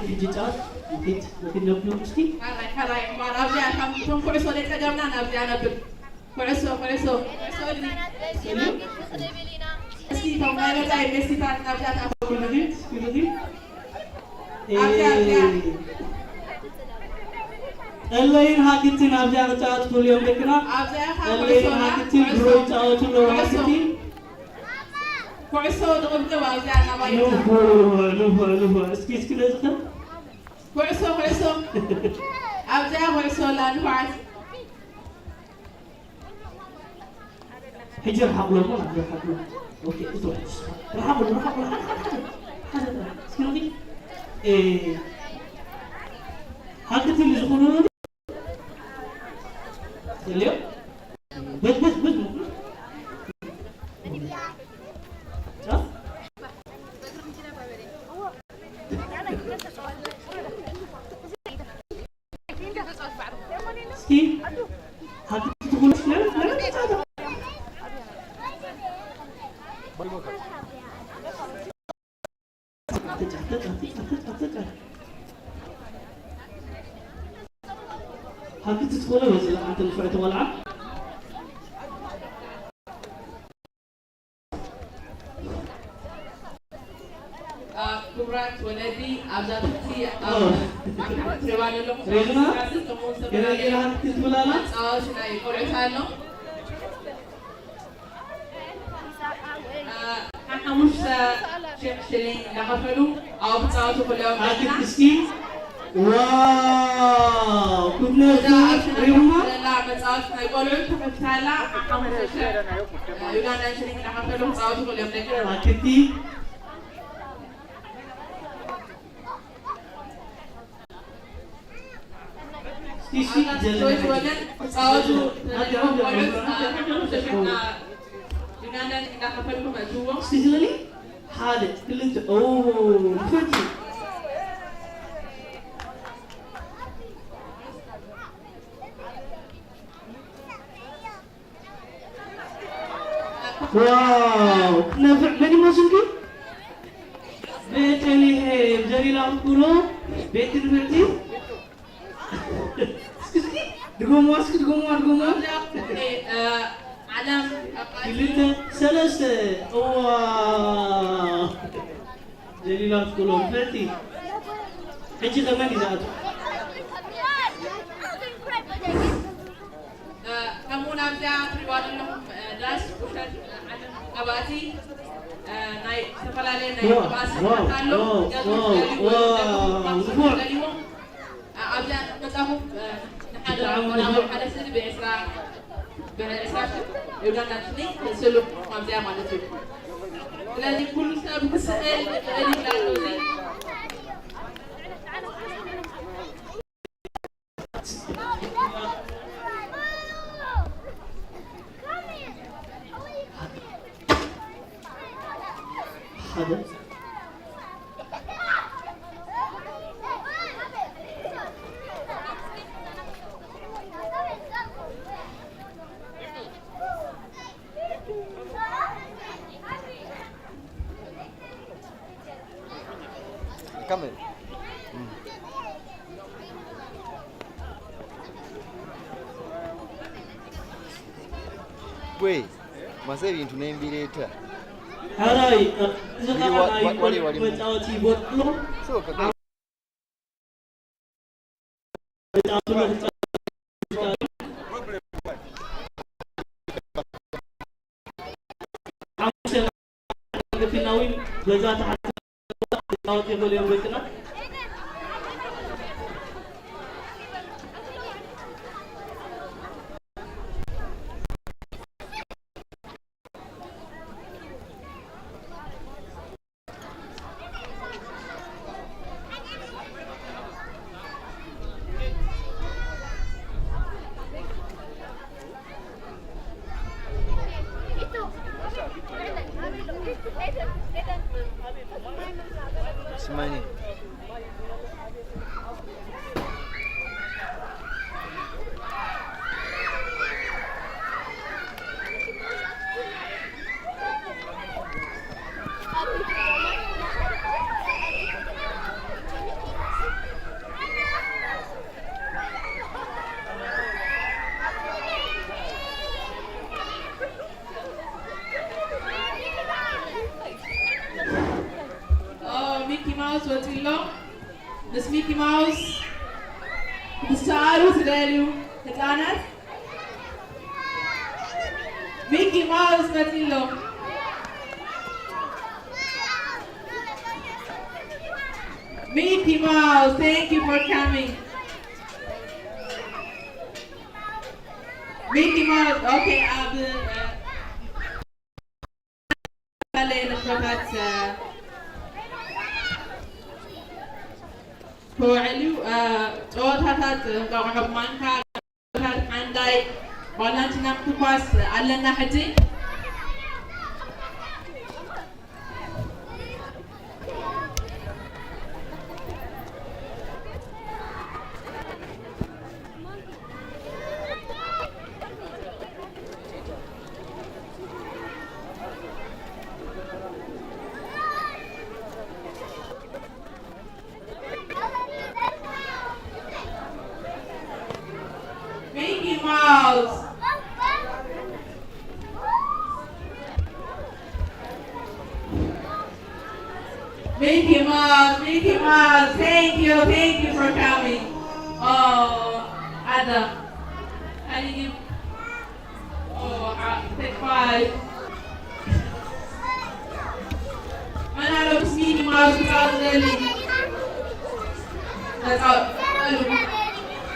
ሕጂ ጫት ንኪድ ንኪድ ነብሉ እስኪ። ካራይ ካራይ እምበኣር ኣብዚኣ ካብ እቶም ኩዕሶ ደይ ጸገምና ናብዚኣ ነብል። ኩዕሶ ኩዕሶ ኩዕሶ እግሪ። እስኪ እቶም ናይ ወጻኢ ሜሲታት ናብዚኣ ተኣትዉ። ኩሉ ኪድ ኩሉ ኪድ። ኣብዚኣ ኣብዚኣ። ጠለይን ሃክትን ኣብዚኣ ክጻወቱ ክህሉ እዮም ደቅና። ኣብዚኣ ካብ ጠለይን ኩዕሶና ሃክትን ድሮ ኩዕሶ ይጻወቱ ኣለዉ ኩዕሶ። ሃክትን። ኩዕሶ ንቕብቅብ ኣብዚኣ ናባይ። ንፉዕ ንፉዕ ንፉዕ። እስኪ እስኪ ነዚ ከ። ኩዕሶ ኩዕሶ። ኣብዚኣ ኩዕሶ ኣላ ንፉዓት። ሕጂ ርሓቑሎም ማለት ርሓቑሎም። ኦኬ፣ እቶ ርሓቑሎም ርሓቑሎም። ሓደ ጥራሕ። እስኪ ንርኢ። ኤ፣ ሃክትን ዝኾኑ ተልዮ? በዝ፣ በዝ፣ በዝ። ጫፍ? እስኪ፣ ሃክቲ ትኹን፣ ለምን፣ ለምን ተጻወት? ሃክቲ ትኾነ በዚ ለዓንተ ንፍዕቲ ቆልዓ። አ፣ ክቡራት ወለዲ፣ ኣብዛ ትሕቲ ኣብ፣ ኣብ ታሕቲ ትሪእዋ ዘለኹም ሬድና? ከምኡ እውን ገለ ዝተፈላለዩ ገለ ሃክቲ ትብል ኣላ? መጻወቲ ናይ ቆልዑት ኣሎ። ሓሙሽተ ሽሕ ሽሊንግ እናኸፈሉ ኣብኡ ክፃወቱ ክልኦም ኣለና። እስኪ ዋው! ኩነቱ እዛ ኣብ ሽነ ሪማ ዘላ መፃወቲ ናይ ቆልዑ ተኸፊታ ኣላ። ሓሙሽተ ሽሕ ዩጋንዳን ሽሊንግ እናኸፈሉ ክፃወቱ ክልኦም ደቂ ኣክቲ ጆይስ ወገን ክፃወቱ ተደልዮም ቆልዑት ሓሙሽተ ሽሕና ዩጋንዳን እናኸፈልኩም ኣእትውዎም። እስቲ ዝበሊ ሓደ ክልተ ኦ ንፈቲ ዋው ነፍዕ መን ይመስልኪ? ቤተልሔም ጀሊላ ኩሎ ቤት ትምህርቲ እስኪ እስኪ ድገሙዋ እስኪ ድገሙዋ ድገሙዋ። ዓለም ክልተ ሰለስተ እዋ ጀሊላ ኩሎ ነፍዕ ሕጂ ከመን እዩ ዝኣቱ? ከምኡ ናብዚኣ ትሪእዋ ዘለኹም ዳስ ቁሸት ዓለም ቀባእቲ ናይ ዝተፈላለየ ናይ ዋው ቅብኣት ዋው ስርሓት ኣሎ። ዋው ገዝኡ ዋው ዝደልዩ ወይ ዋው ዝደልዩ ንፉዕ ዝደልይዎ ኣብዚኣ መጻኹም ንሓደ ብጣዕሚ ቆልዓ ወይ ንፉዕ ሓደ ስእሊ ብዕስራ ብዕስራ ሽሕ ዩጋንዳ ሽሊንግ ስእሉ ኣብዚኣ ማለት እዩ። ስለዚ ኩሉ ሰብ ክስእል ይኽእል ይብላ ኣሎ እዚ ሓደ Come here. Gwe, maze ebintu nembireeta. Harai, zikana wali wali mutawa tibotlo. So, ኣሎ። ምስ ሚኪ ማውስ ክትሰኣሉ ትደልዩ ህፃናት፣ ሚኪ ማውስ መፂ ኣሎ። Mickey Mouse, thank you for coming. Mickey Mouse, okay, ኣብ ዝተፈላለዩ ንጥፈታት ክውዕል እዩ። ጨወታታት እንቋቑሖ ብማንካ፣ ጨወታታት ሓንዳይ፣ ባላንቲና ምትኳስ ኣለና ሕጂ። Mickey Mouse. Mickey Mouse, Mickey Mouse, thank you, thank you for coming. Oh, Adam, can you give? Oh, uh, take five. Mwen alo Mickey Mouse, Mickey Mouse, really. That's all.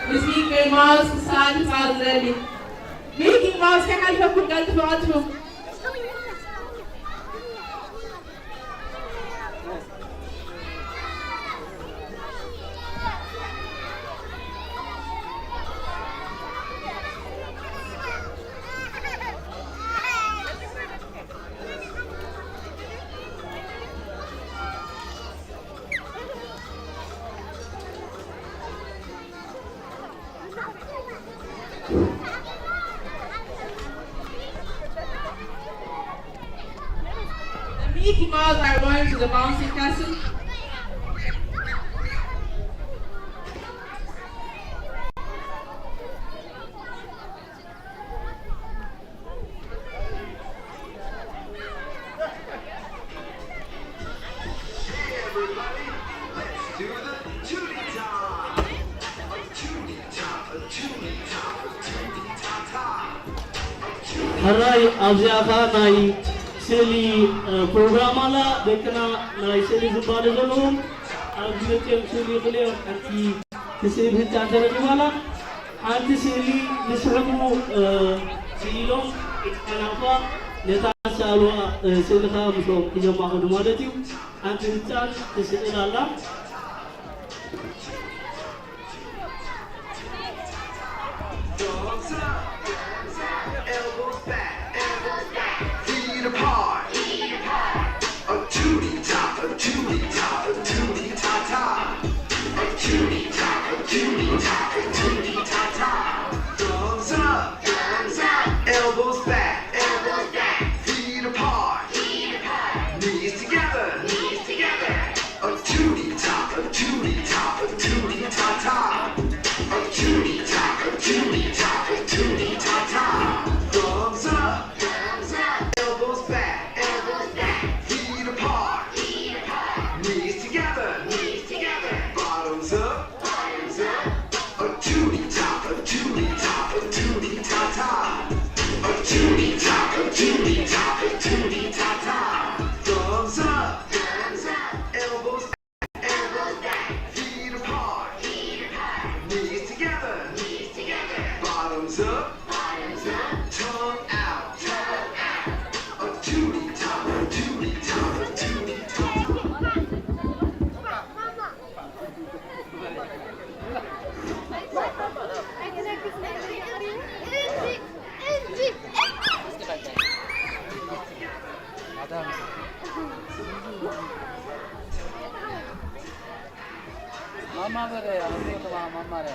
Mickey Mouse, Mickey Mouse, really. Mickey Mouse, can I have a good girl to The Mickey Mouse are going to the bouncy castle. ሕራይ ኣብዚኣ ኸኣ ናይ ስእሊ ፕሮግራም ኣላ። ደቅና ናይ ስእሊ ዝባለ ዘለዎም ኣብ ዝመፅኦም ስእሊ ይኽእሉ እዮም። ሓንቲ ትስእል ህፃን ተረኪባላ። ሓንቲ ስእሊ ንስሕቡ ስኢሎም ህፃናት ነታ ዝሰኣልዋ ስእሊ ከዓ ምስኦም ሒዞማ ከዱ ማለት እዩ። ሓንቲ ህፃን ትስእል ኣላ። Thumbs up, thumbs up, elbows back, elbows back, feet apart, feet apart. A tootie top, a tootie top, a tootie ta ta. A tootie top, a tootie top, a tootie ta ta. Thumbs up, thumbs up, elbows back, elbows back, feet apart, feet apart. Knees together, knees together. A tootie top, a tootie top, a tootie ta ta. A tootie top, a tootie top, a tootie ta ta. Thumbs up, thumbs up, elbows back, elbows back, feet apart, feet apart, knees together, knees together, bottoms up, bottoms up. A tootie top, a tootie top, a tootie ta ta. A tootie top, a tootie top, a tootie ta ta. Thumbs up, thumbs up, elbows back, elbows back, feet apart, feet apart, knees together, knees together, bottoms up, bottoms up, tongue out, tongue out. A tootie top, a tootie top, a tootie top. ማማ በለ፣ ማማ ማማ በለ።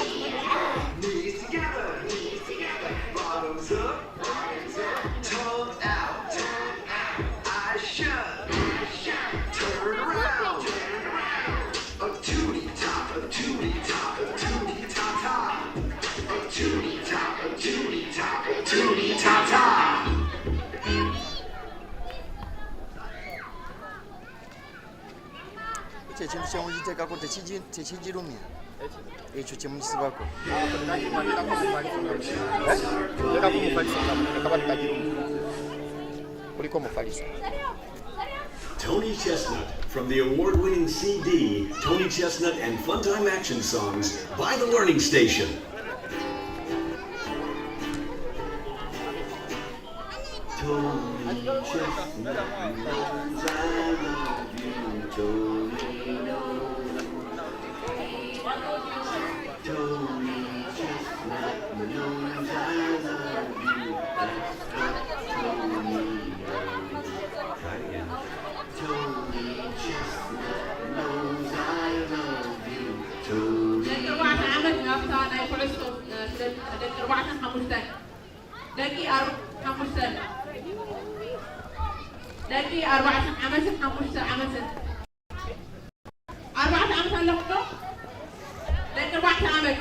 Knees together, knees together, bottoms up, bottoms up, tongue out, tongue out, eyes shut, eyes shut, turn around, turn around. A tootie top, a Ekyo ekintu kye mugiteekako tekiji- tekijirumya. Ekyo kye mugisibako. Kuliko mufaliso. Tony Chestnut from the award-winning C D Tony Chestnut and Funtime Action Songs by The Learning Station. Tony Chestnut knows I love you, Tony knows. Tony Chestnut knows I love you. That's what Tony knows. Try it again. Tony Chestnut knows I love you. Tony ደቂ ኣርባዕተ ዓመት ናብታ ናይ ኩዕሶ ክለብ ደቂ ኣርባዕተን ሓሙሽተን ደቂ ኣር- ሓሙሽተን ደቂ ኣርባዕተ ዓመትን ሓሙሽተ ዓመትን ኣርባዕተ ዓመት ኣለኹ ዶ? ደቂ ኣርባዕተ ዓመት።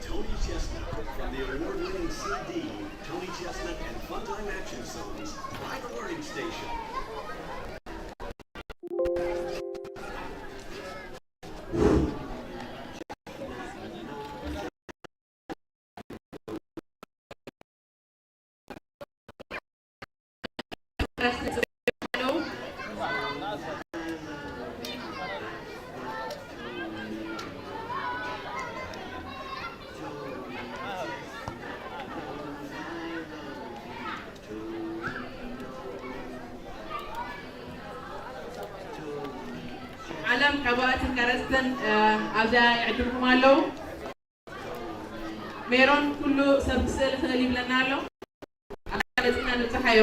Tony Chestnut from the award-winning C D Tony Chestnut and Funtime Action Songs by The Learning Station. ዓለም፣ ካባትን ቀረፅትን ኣብዛ ይዕድምኩም ኣለዉ። ሜሮን ኩሉ ሰብ ክስእል ይኽእል ይብለና ኣሎ። ኣቃለፅና ንብፅሓዮ።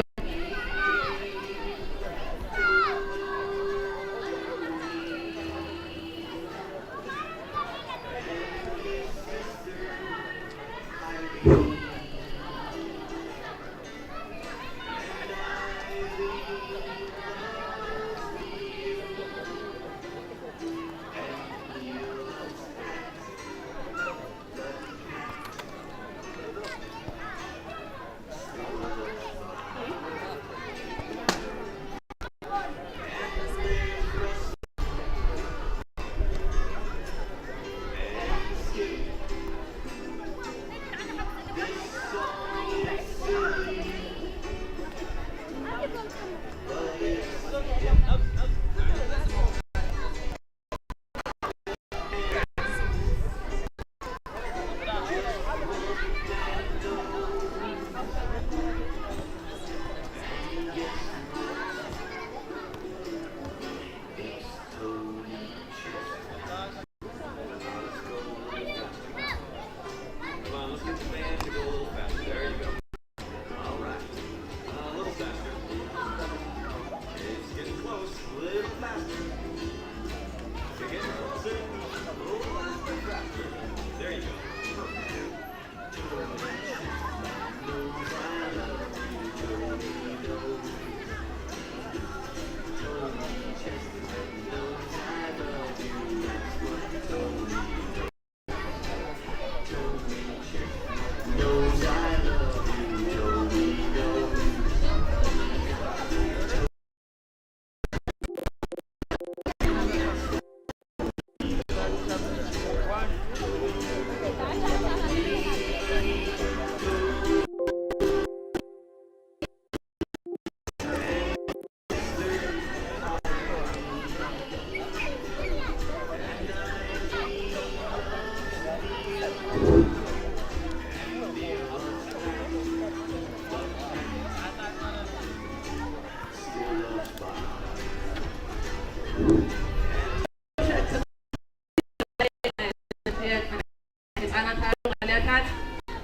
ህፃናት ኣሉ ማልያታት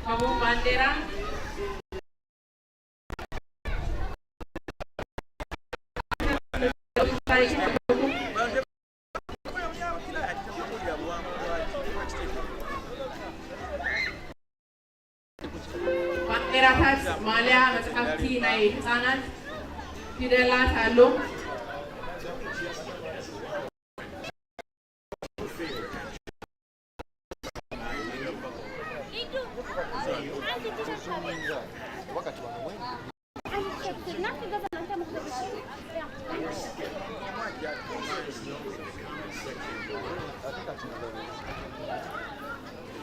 ከምኡ ባንዴራ ባንዴራታት፣ ማልያ፣ መጽሓፍቲ ናይ ህፃናት፣ ፊደላት ኣሎ።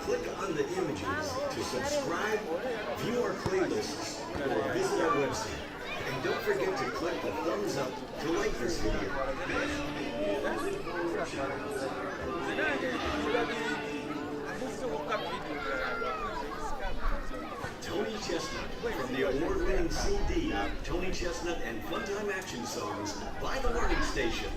Click on the images to subscribe, view our playlists, or visit our website. And don't forget to click the thumbs up to like this video. Tony Chestnut, from the award-winning C D, Tony Chestnut and Funtime Action Songs by The Learning Station.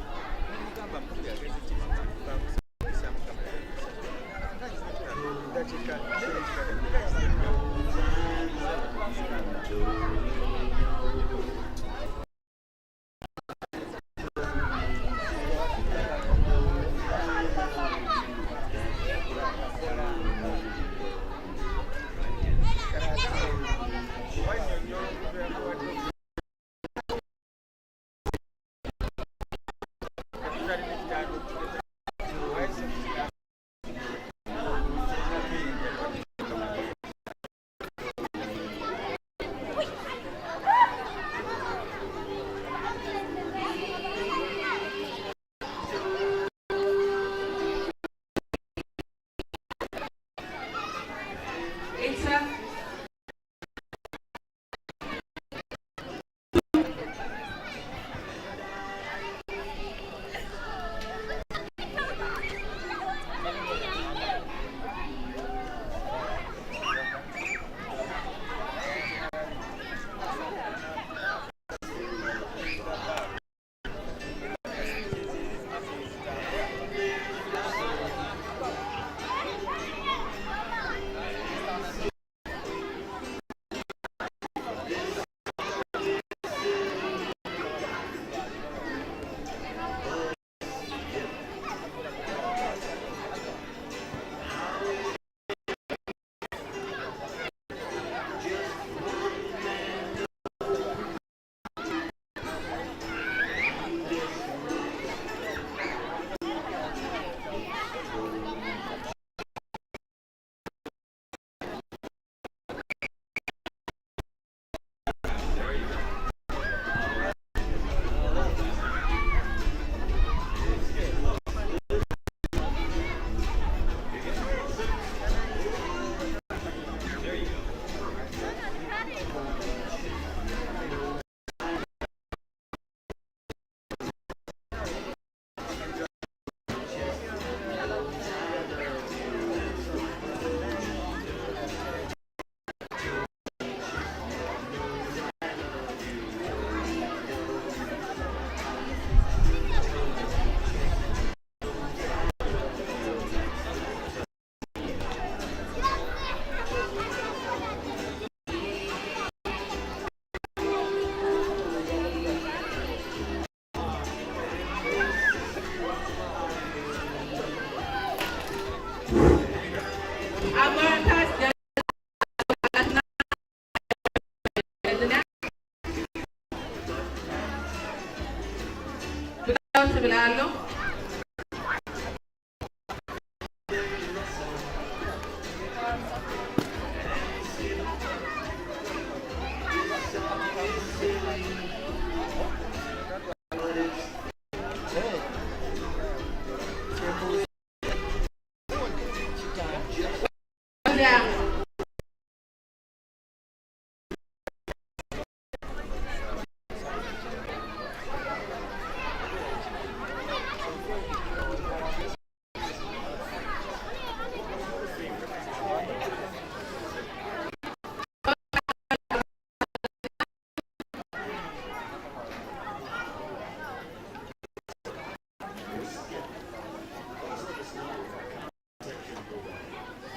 ትብል ኣሎ።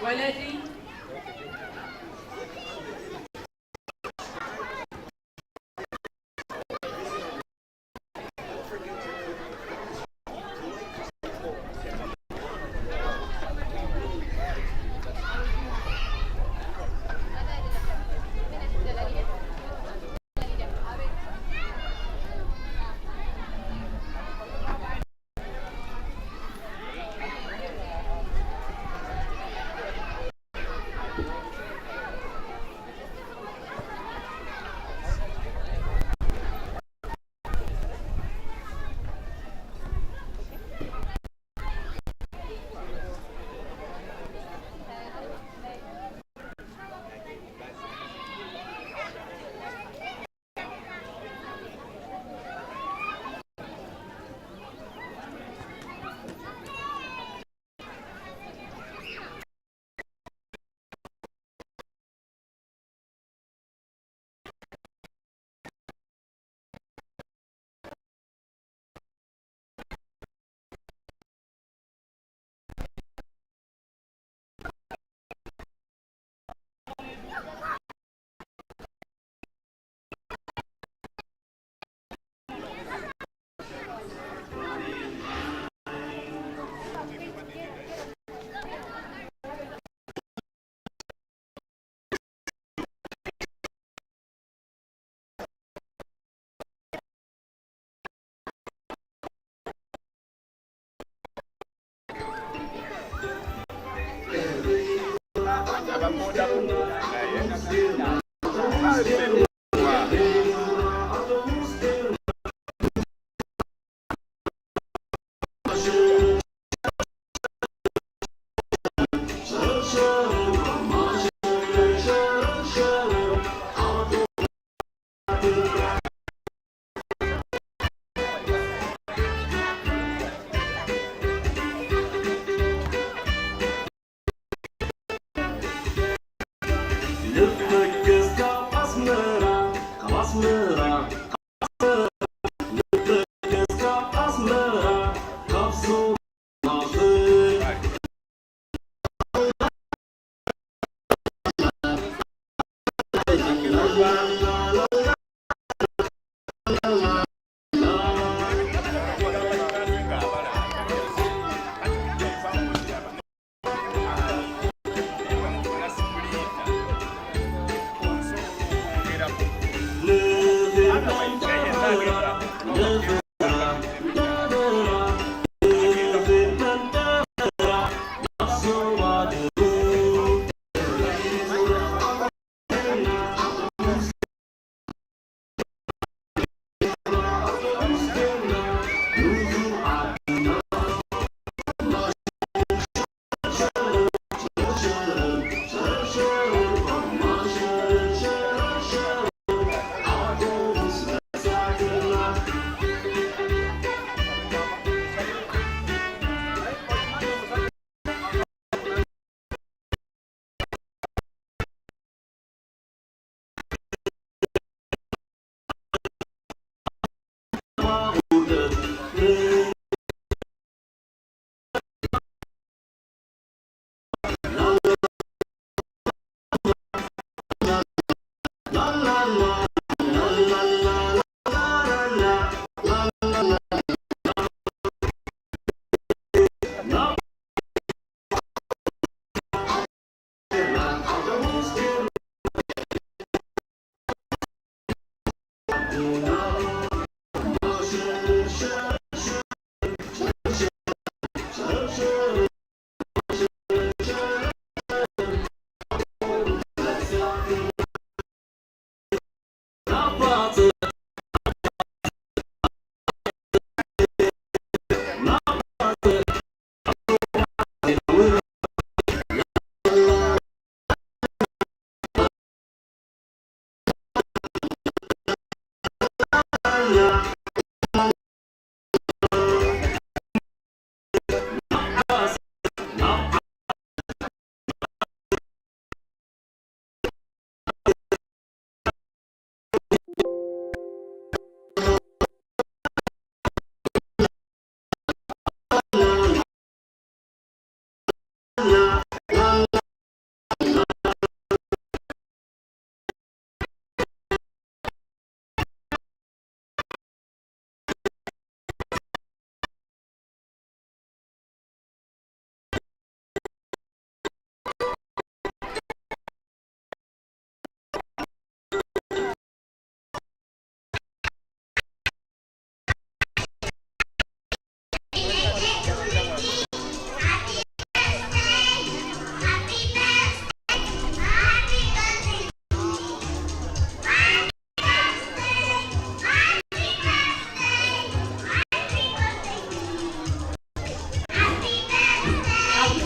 Quality.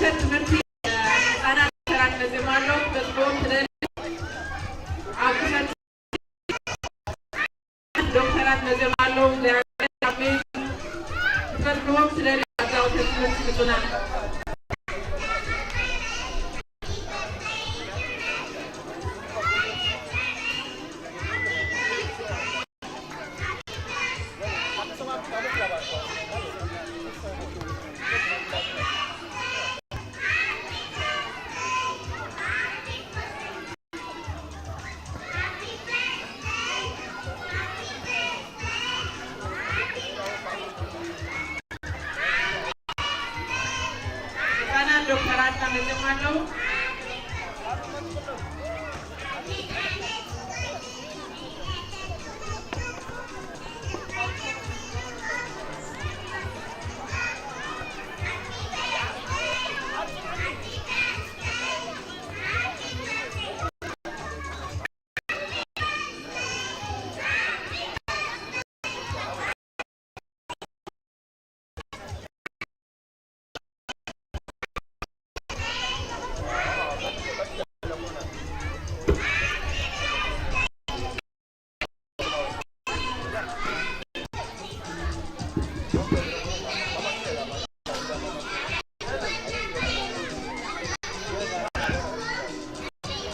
ትምህርቲ ህፃናት ዶክተራት መፅዮም ኣለዉ። ክትበፅሕዎም ትደልዩ ኣብ ክፍሊ ዶክተራት መፅዮም ኣለዉ። ክትበፅሕዎም ትደልዩ ኣብዛ ትምህርቲ ምፁና። ህፃናት ዶክተራትና መፅዮም ኣለዉ።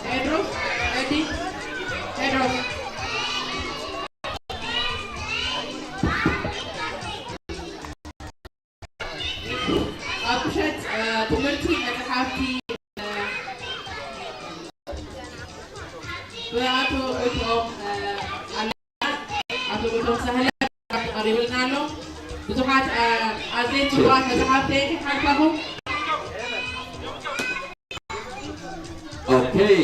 ቴድሮስ፣ ኤዲ፣ ቴድሮስ። ኣብ ምሸት፣ እ፣ ትምህርቲ መጽሓፍቲ፣ እ፣ ብኣቶ እቶም፣ እ፣ ኣለና፣ ኣቶ እቶም ሳህለ ቀሪብልና ኣሎ። ብዙሓት፣ እ፣ ኣዘይ ጽቡቓት መጽሓፍቲ ከይሓልፋኹም። Okay.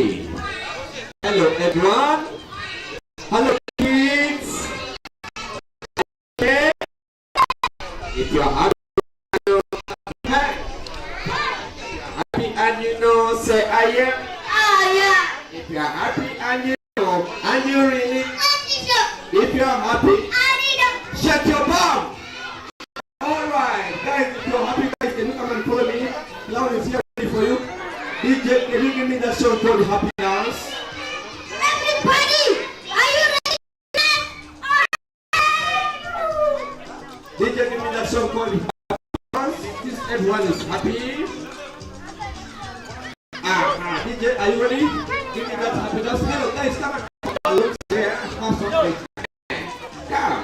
Hello, everyone. Hello, kids. Okay. If you're happy, happy and you know, say, "I am." I am. If you're happy and you know, and you really, if you're happy, shut your mouth. All right, guys, if you're happy, guys, can you come and follow me? Clown is here ready for you. D J, can you give me that song called Happy Dance? Everybody, are you ready? D J, give me that song called Happy Dance. This, everyone is happy. Ah, ah, D J, are you ready? Give me that Happy Dance. Hello, guys, come on. Come, come, come.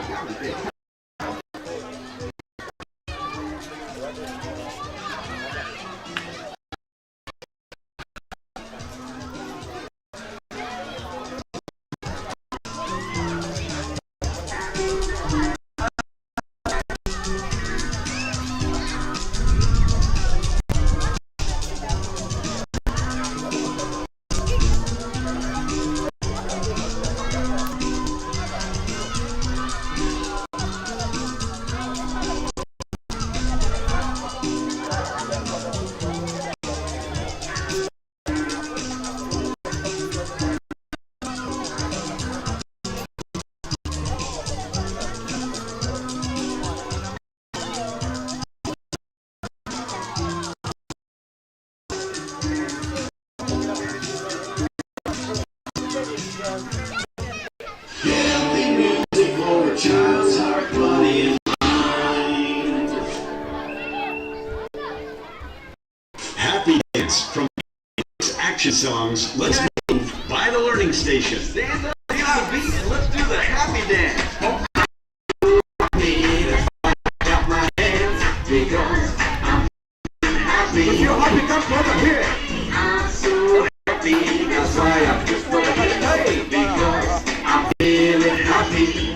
Healthy music for a child's heart, body, and mind. Happy Dance from Action Songs. Let's move by the learning station. Stand up, feel the beat, and let's do the happy dance. If you're happy, come over here. I'm so happy, that's why I'm just gonna play, because I'm feeling happy.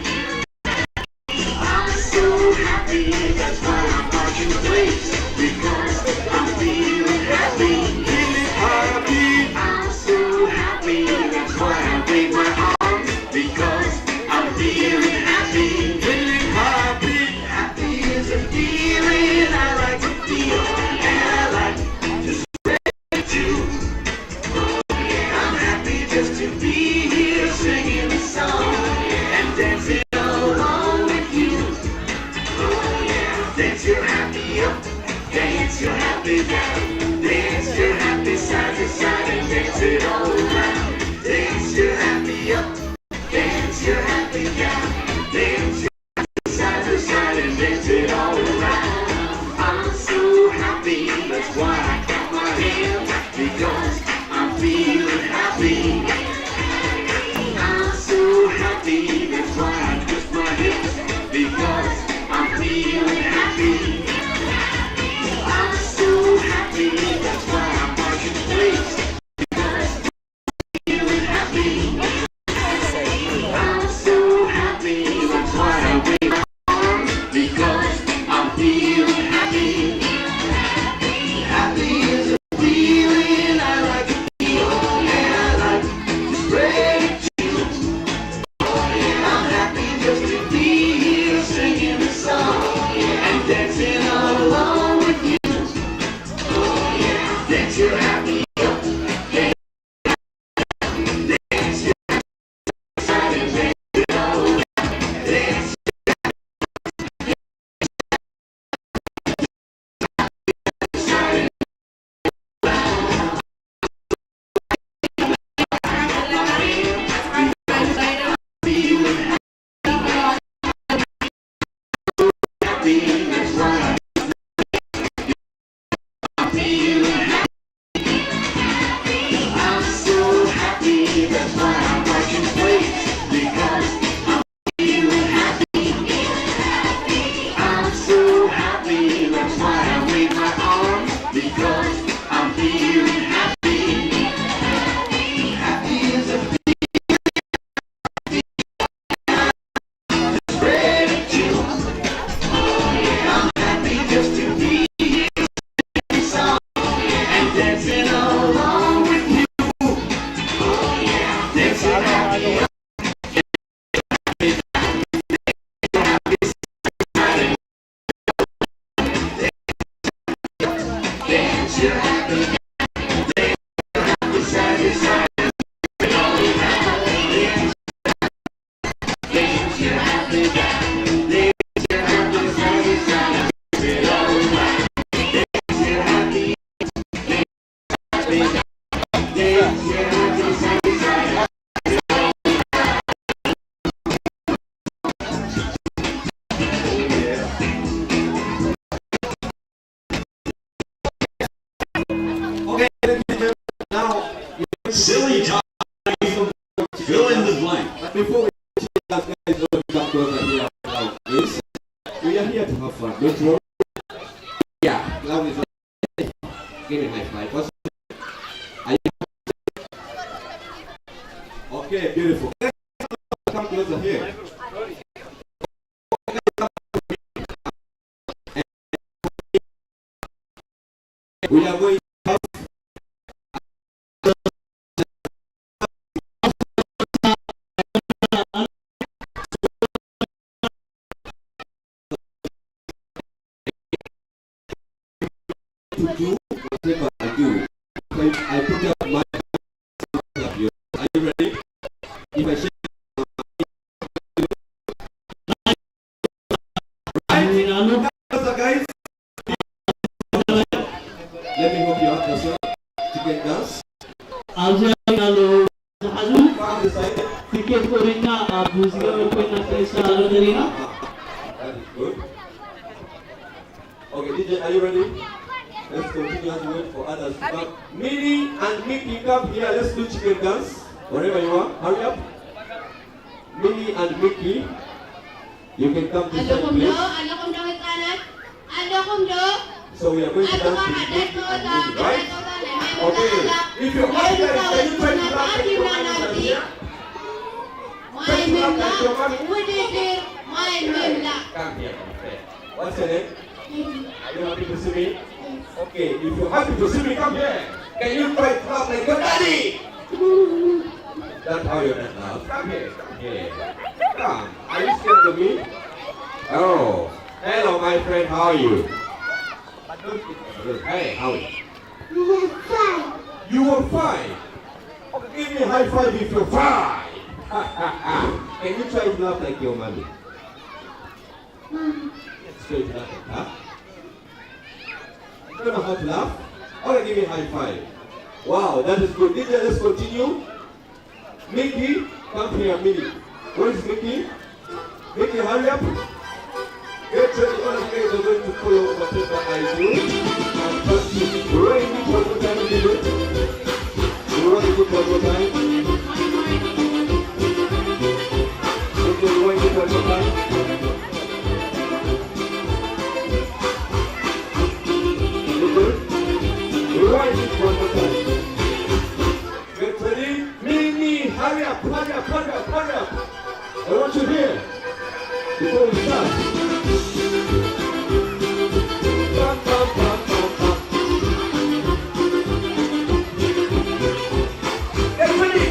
I'm so happy, that's why I'm marching place, because I'm feeling happy. Feeling happy. I'm so happy, that's why I wave my arms, because I'm feeling happy. Feeling happy. Happy is a feeling I like to feel, and I like to spread it too. Oh yeah, I'm happy just to be here singing the song and dancing along with you. Oh yeah, dance your happy up, dance your happy down. Dance your happy side to side and dance it all around. Dance your happy up, dance your happy down. Dance your happy side to side and dance it all around. I'm so happy, that's why I clap my hands, because I'm feeling happy. I'm so happy, that's why I twist my hips, because I'm feeling happy. I'm so happy, that's why I'm marching place, because I'm feeling happy. I'm so happy, that's why I wave my arms, because I'm feeling happy. Happy is a feeling I like to feel, and I like to spread it too. I'm happy just to be here singing this song and dancing along with you. Dance your happy up, dance your happy side and dance it all. Dance Okay, now, silly time. Fill in the blank. But before we, we are here to have fun. Don't worry. Yeah, love is, give me high five. What's, are you, okay, beautiful. Come closer here. We are going to do whatever I do. I, I put up my hand. Are you ready? If I shake, right? Guys, let me help you out, Pastor. Chicken dance. ኣብዚ ኣለዉ ዝሓዙ ትኬት ቆሪጥና ኣብ ዝገበር ኮይና ክልተ ኣለና። That is good. Okay, D J, are you ready? Let's continue as we wait for others to come. Mini and Mickey, come here. Let's do chicken dance. Wherever you are, hurry up. Mini and Mickey, you can come this side, please. ኣለኹም ዶ ህፃናት? ኣለኹም ዶ? So we are going to dance with Mickey and Mini, right? Okay. If your husband is, can you try to laugh at your man here? Try to laugh at your man. ውድድር ማይ ምምላእ። Come here, my friend. What's your name? Are you happy to see me? Okay, if you're happy to see me, come here. Can you try to laugh like your daddy? That's how your dad laughs. Come here, come here. Come. Are you scared of me? Oh. Hello, my friend. How are you? Hey, how are you? You were fine. You were fine. Okay, give me a high five if you're fine. Can you try to laugh like your mommy? Straight laugh, huh? You don't know how to laugh? All right, give me a high five. Wow, that is good. D J, let's continue. Mickey, come here, Mickey. Where is Mickey? Mickey, hurry up. Get ready, all of you guys are going to follow whatever I do. And practice. Rewind it one more time, D J. Rewind it one more time. D J, rewind it one more time. D J, rewind it one more time. Get ready. Mimi, hurry up, hurry up, hurry up, hurry up. I want you here before we start. Pam, pam, pam, pam, pam. Get ready.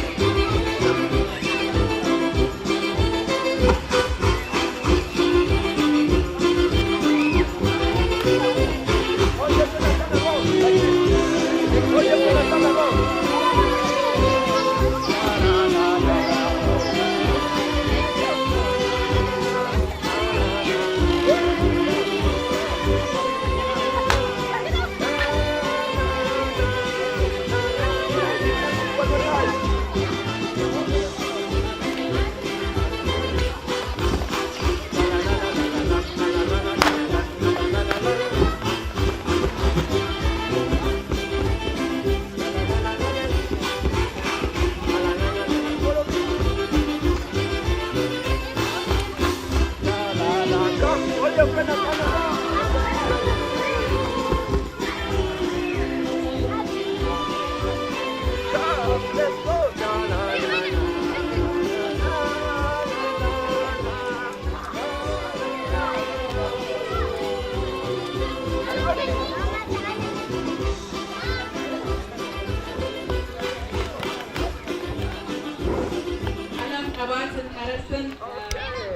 ዓለም ቀባትን ቀረጽትን፣ እ፣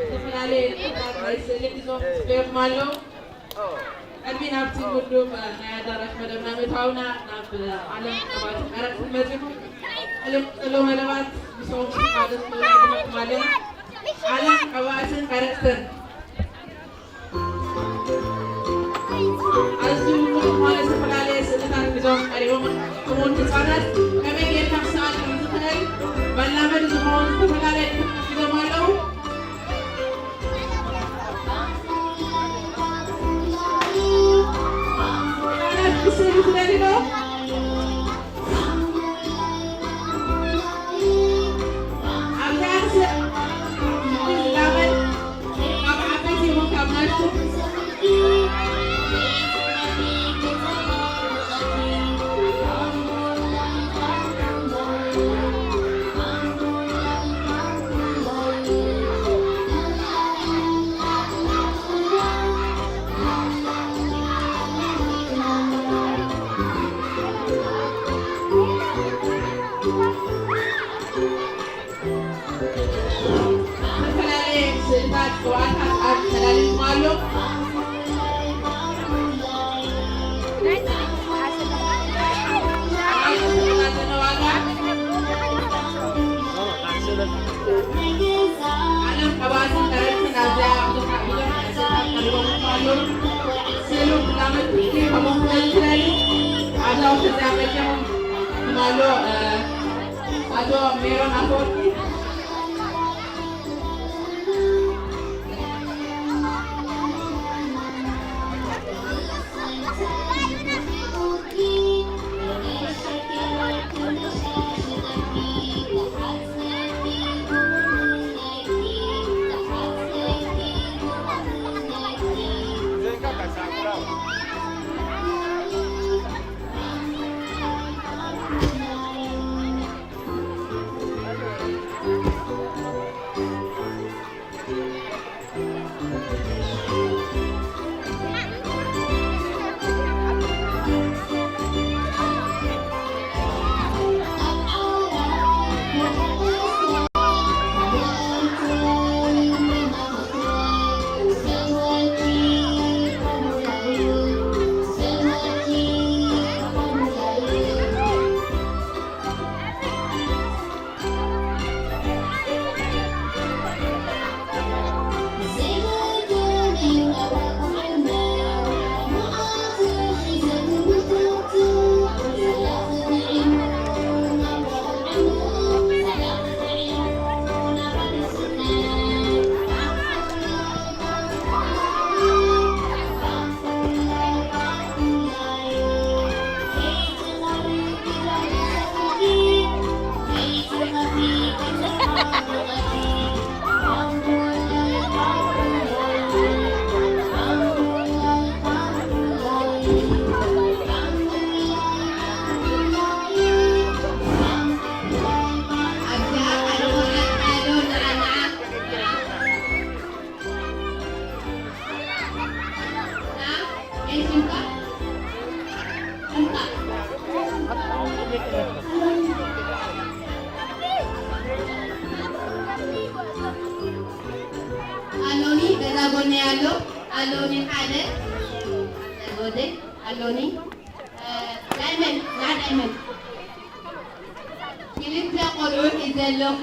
ዝተፈላለየ ቅርጻት ናይ ስእሊ ሒዞም ይጽበዩኹም ኣለዉ። ቅድሚ ናብቲ ውዱብ ናይ ኣዳራሽ መደብና ምእታውና፣ ናብ ዓለም ቀባትን ቀረጽትን መጺኹም፣ ቀደም ዘሎ መደባት ምስኦም ክትሓዙ ንኽእሉ ንዕድመኩም ኣለና። ዓለም ቀባትን ቀረጽትን። ኣዝዩ ውዱብ ዝኾነ ዝተፈላለየ ስእልታት ሒዞም ቀሪቦም፣ ከምኡውን ህጻናት ከመይ ጌርካ ክሰኣል ከም ዝኽእል መላመዲ ዝኾኑ ዝተፈላለየ ሒዞም ኣለዉ። ህጻናት ክስእሉ ትደልዩ ዶ? ዝተፈላለየ ስእልታት፣ ቅብኣታት ኣብ ተዳልዩኩም ኣሎ። ዓለም ቀባትን ቀረብትን ኣብዚኣ ብዙሕ ብዙሕ ስእልታት ቀሪቦም ኣሎ። ስእሉ ክላመድ ከምኡ ክበል ትደልዩ ኣብዛ ውድድር እዚኣ መጺኹም ኣሎ። ኣቶ ሜሮን ኣፈወርቂ። ኣሎኒ በዛ ጎነይ ኣሎ። ኣሎኒ ሓደ፣ ሓደ ወደይ ኣሎኒ። እ፣ ዳይመንድ፣ ና ዳይመንድ። ክልተ ቆልዑ ሒዘ ኣለኹ።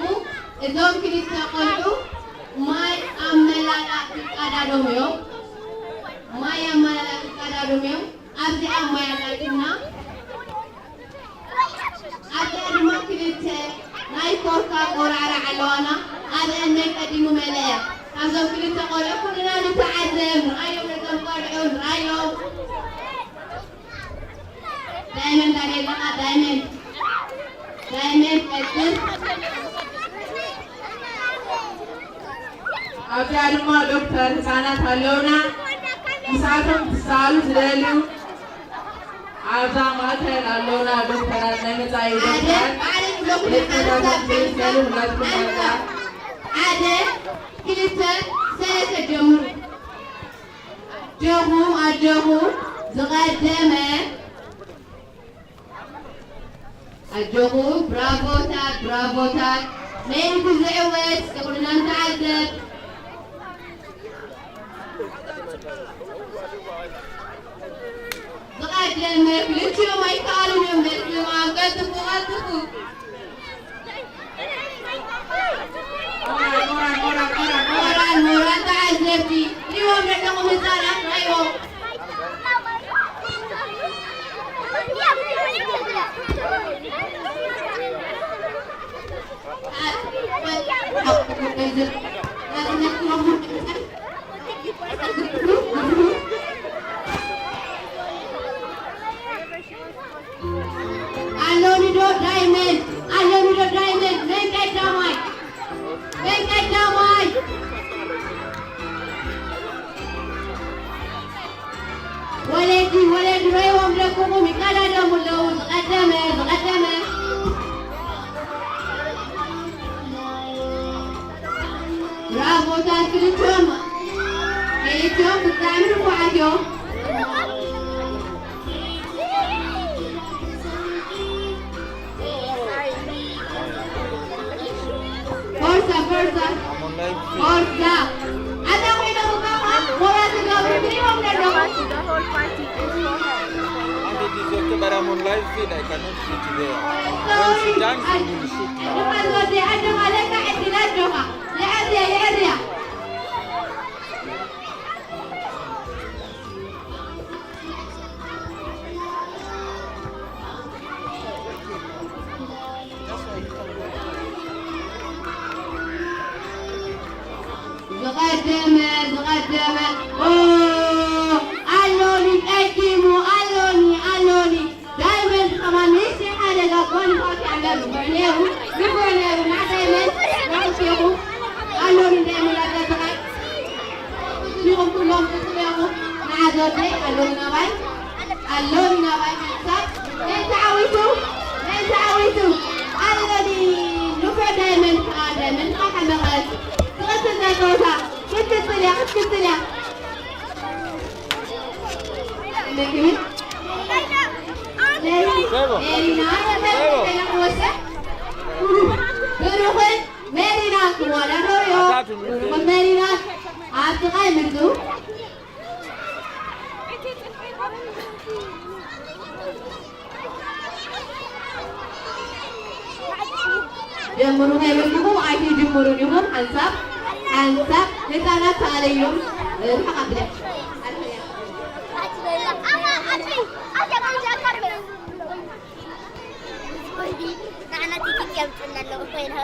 እዞም ክልተ ቆልዑ ማይ ኣመላላእ ክቀዳዶም እዮም። ማይ ኣመላላእ ክቀዳዶም እዮም። ኣብዚኣ ማይ ኣላትና። ኣብዚኣ ድማ ክልተ ናይ ኮካ ቆራዕራዕ ኣለዋና። ኣብአን መን ቀዲሙ መለያ። ካብዞም ክልተ ቆልዑ ኩልና ንተዓዘብ። ንርኣዮም ነዞም ቆልዑ፣ ንርኣዮም። ዳይመንድ ኣበይ ኣለኻ? ዳይመንድ፣ ዳይመንድ ቀጽል። ኣብዚኣ ድማ ዶክተር ህፃናት ኣለውና። ምስኣቶም ትሰኣሉ ትደልዩ ኣብዛ ማእከል ኣለውና። ዶክተራት ናይ መጻኢ ሓደ ዶክተራት ባዕለይ ክብለኩም፣ ንሕተታታት ዘይትደልዩ ሁላትኩም ኣብዛ ሓደ፣ ክልተ፣ ሰለስተ ጀምሩ። ኣጆኹም፣ ኣጆኹም። ዝቐደመ ኣጆኹም። ብራቮታት፣ ብራቮታት። መን እዩ ዝዕወት? እስኪ ኩልና ንተዓዘብ። ዝቐደመ ክልቲኦም ኣይከኣሉን እዮም። በስመ ኣብ። ቀልጥፉ፣ ቀልጥፉ። ሞራል፣ ሞራል፣ ሞራል፣ ሞራል። ሞራል፣ ሞራል ተዓዘብቲ። ሪዎም ደለኹም ህፃናት፣ ሪዎም። ኣሎኒ ዶ ዳይመንድ? ኣሎኒ ዶ ዳይመንድ? መን ቀዳማይ? መን ቀዳማይ? ወለዲ፣ ወለዲ ርእይዎም ደቅኹም ይቀዳደሙ ኣለዉ። ዝቐደመ፣ ዝቐደመ። ብራቮታት ክልቲኦም፣ ክልቲኦም ብጣዕሚ ንፉዓት እዮም። ፎርሳ፣ ፎርሳ፣ I'm on live feed. ፎርሳ። ኣታ ኮይኖም እኮ ሞባይል ዝገብሩ ትሪኦም ደለኹም። Party, the whole party is for her. And it is okay, but I'm on live feed. I cannot shoot there. When she dance, we will shoot. ኣጆኻ ዝወደይ፣ ኣጆኻ፣ ለካ ዕድል፣ ኣጆኻ። የዕርያ፣ የዕርያ። ዝቐደመ፣ ዝቐደመ። ኦ፣ ኣሎኒ ቀዲሙ፣ ኣሎኒ፣ ኣሎኒ። ዳይመንድ ከማን ንእሽተይ ሓደጋ ኮን ፋውት ይዓምበር። ንፉዕ ነይሩ፣ ንፉዕ ነይሩ። ንዓ ዳይመንድ፣ ንዓኹም ኢኹም። ኣሎኒ ዳይመንድ ኣብ ገዛኻ። ንኹም ኩሎም ትጽበዩ። ንዓ ዘወደይ፣ ኣሎኒ ናባይ። ኣሎኒ ናባይ ሓንሳብ። መን ተዓዊቱ? መን ተዓዊቱ? ኣሎኒ። ንፉዕ ዳይመንድ ከኣ፣ ዳይመንድ ከኣ ሓመቐት። ትቕጽል እዛ ጸወታ። ክትቅጽል እያ፣ ክትቅጽል እያ። መግቢ። ሜሪ-፣ ሜሪና፣ ሜሪና ክወስድ። ብሩኽን ሜሪና ክወዳደሩ እዮም። ብሩኽን ሜሪና ኣብ ጥቓ ይምርጡ። ጀምሩ ከይበልኩኹም ኣይትጅምሩን ኢኹም። ሓንሳብ፣ ሓንሳብ ህፃናት ተኣለዮም። ርሕቕ ኣብለ። ንዓና ቲኬት የምፅና ኣለዉ ኮይና።